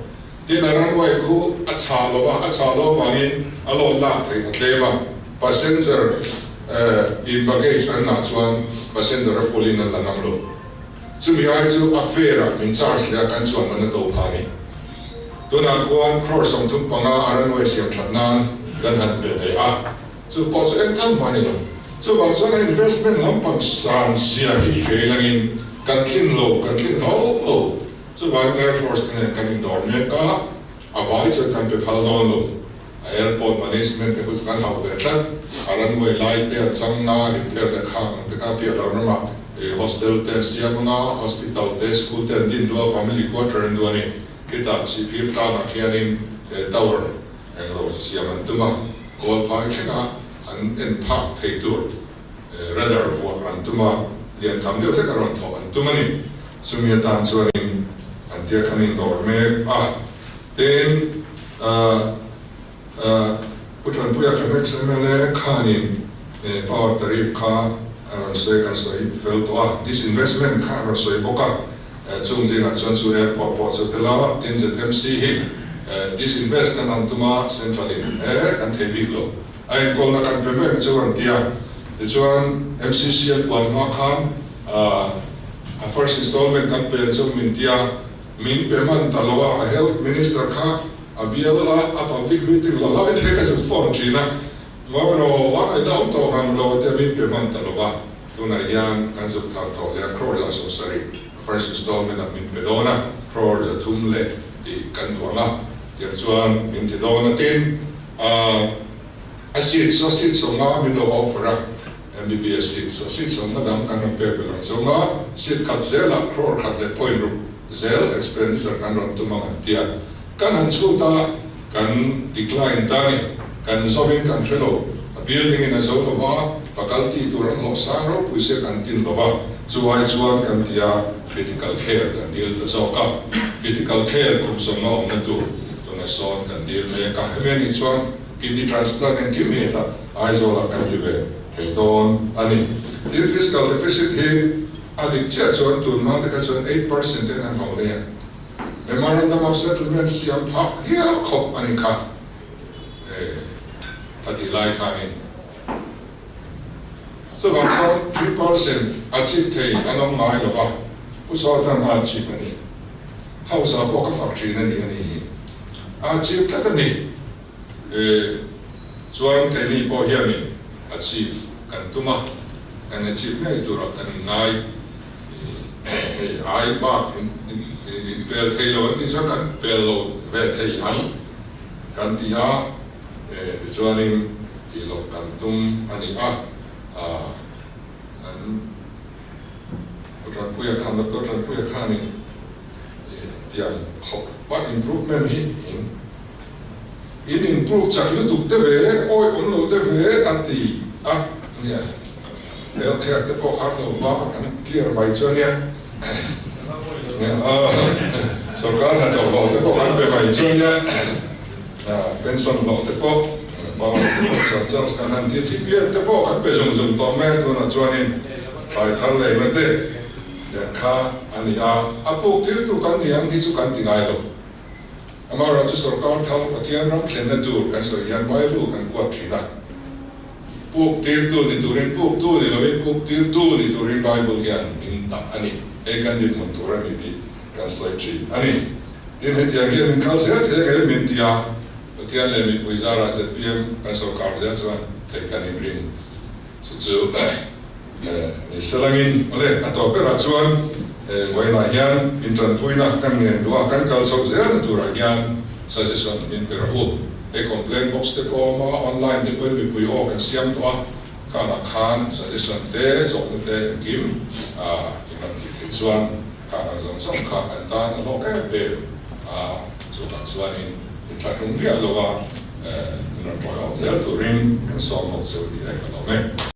Tin a runway khu a chhah lo a, a chhah lo avangin a load lak theih a tlem a, passenger in baggage an ngah chuan passenger a full in an la ngam lo. Chumi ai chu a fare ah min charge leh a kan chuan man a to pha a ni. Tunah khuan crore 35 a runway siam that nan kan han pe ve a, chu pawh chu eng tham hma ni lo. Chuvang chuan a investment lampang san zia hi hre langin kan tlin lo, kan tlin hlauh lo. Chuvangin Air Force te nen kan indawr mek a, a vai chuan kan pe phal dawn lo. A airport management te khu chu kan hauh ve tlat. A runway lai te a chang a, repair te khak ang te kha piah lo ramah hostel te an siam ang a, hospital te, school te an din duh a, family quarter an duh a ni. Khitah Sihphir tlangah khianin tower englo siam an tum a, kawl phai thlenga an en phak thei tur Radar vuah an tum a, lian tham deuh hlek a rawn thawh an tum a ni. Chumi atan chuanin an tia khan indawr mek a. Tin, Pu Thanpuia Khanex mla khanin power tariff kha a rawn sawi kan sawi fel tawh a, disinvestment kha a rawn sawi bawk a. Chung zingah chuan chu airport pawh chu tel a, tin ZMC hi disinvest kan han tum a, central in he kan thei bik lo. A enkawlna kan pe mek chu an ti a, tichuan MCC an puan hma khan a first installment kan pen chu min ti a, min pe hman ta lo a, a health minister kha a bial a, a public meeting la lai thei ka zuk phone thin a, Ngawi a ngaihna awm tawh ngang lo a tia min pe hman ta lo a, tunah hian kan zuk thar tawh leh a crore 70 first installment ah min pe dawn a, crore 300 leh tih kan duang a, tiang chuan min ti dawn a tin. A seat saw seat 50 min lo offer a, MBBS seat saw seat 50 dang kan rawn pek belh ang chu anga seat khat zelah crore khat leh point ruk zel expenditure kan rawn tum ang an ti a, kan han chhut a, kan decline ta a ni, kan zawin kan hre lo, a building in a zo lo va, faculty tur an hlawh sang ropui sia kan tin lo va, chu ai chuan kan ti a, critical care kan dil ta zawk a, critical care kum 50 awmna tur. Tuna sawn kan dil mek a, hemi anih chuan Kidney transplant engkim hi hetah Aizawlah kan ti ve thei dawn a ni. Tin, fiscal deficit hi a dik chiah chuan tun hma te kha chuan 8% ten an hauh daih a. Memorandum of Settlement siam phak hial khawp a ni kha a tih lai khanin. Chuvang chuan 3% achieve thei an awm ngai lo va, Pu Sultan a achieve a ni. House ah pawh ka fak thin a ni a ni hi. A achieve tlat a ni. Chuan keini pawh hianin achieve kan tum a, kan achieve ngei turah kan inngai. Hei ai bak in pel thei lo an tih chuan kan pel lo ve thei ang kan ti a, tichuanin tih loh kan tum a ni a, an Tanpuia khan Doctor Tanpuia khanin tiang khawp a improvement hi in in improve chak lutuk te ve awi awm lo te ve a ti a nia. Health care te pawh khan lo hma kan clear mai chu ania. Sorkar hnathawk hlawh te pawh kan pe mai chu ania. Pension hlawh te pawh power te pawh surcharge kan han ti CPF te pawh kan pe zung zung tawh mai a tunah chuanin thlai thar leina te kha a ni a. A puk tirtu kan ni ang hi chu kan ti ngai lo. Amaherawhchu sorkar thar Pathian ram thlenna tur kan sawi hian Bible kan kuat thin a. Puk tirtu ni turin puk tu ni loin puk tirtu ni turin Bible hian min dah a ni. Hei kan dinhmun tur a ni tih kan sawi thin a ni. Tin, hetiang hian min kal zel thei ang em min ti a, Pathian leh mipui zarah zpm kan sorkar zel chuan theih kan inring. Chu chu ni selangin awle a tawp berah chuan vawiinah hian intanpuina kan ngen duh a, kan kal chhoh zelna turah hian suggestion min pe rawh u. Hei complaint box te pawh a awm a, online te pawhin mipui aw kan siam tawh a, khanah khan suggestion te zawhna te engkim i rawn tih theih chuan khang ang zawng zawng kha kan tan a hlawk em em a, chuvang chuanin inthlahrung miah lova min rawn tawiawm zel turin kan sawm bawk cheu tih hi ka lawm e.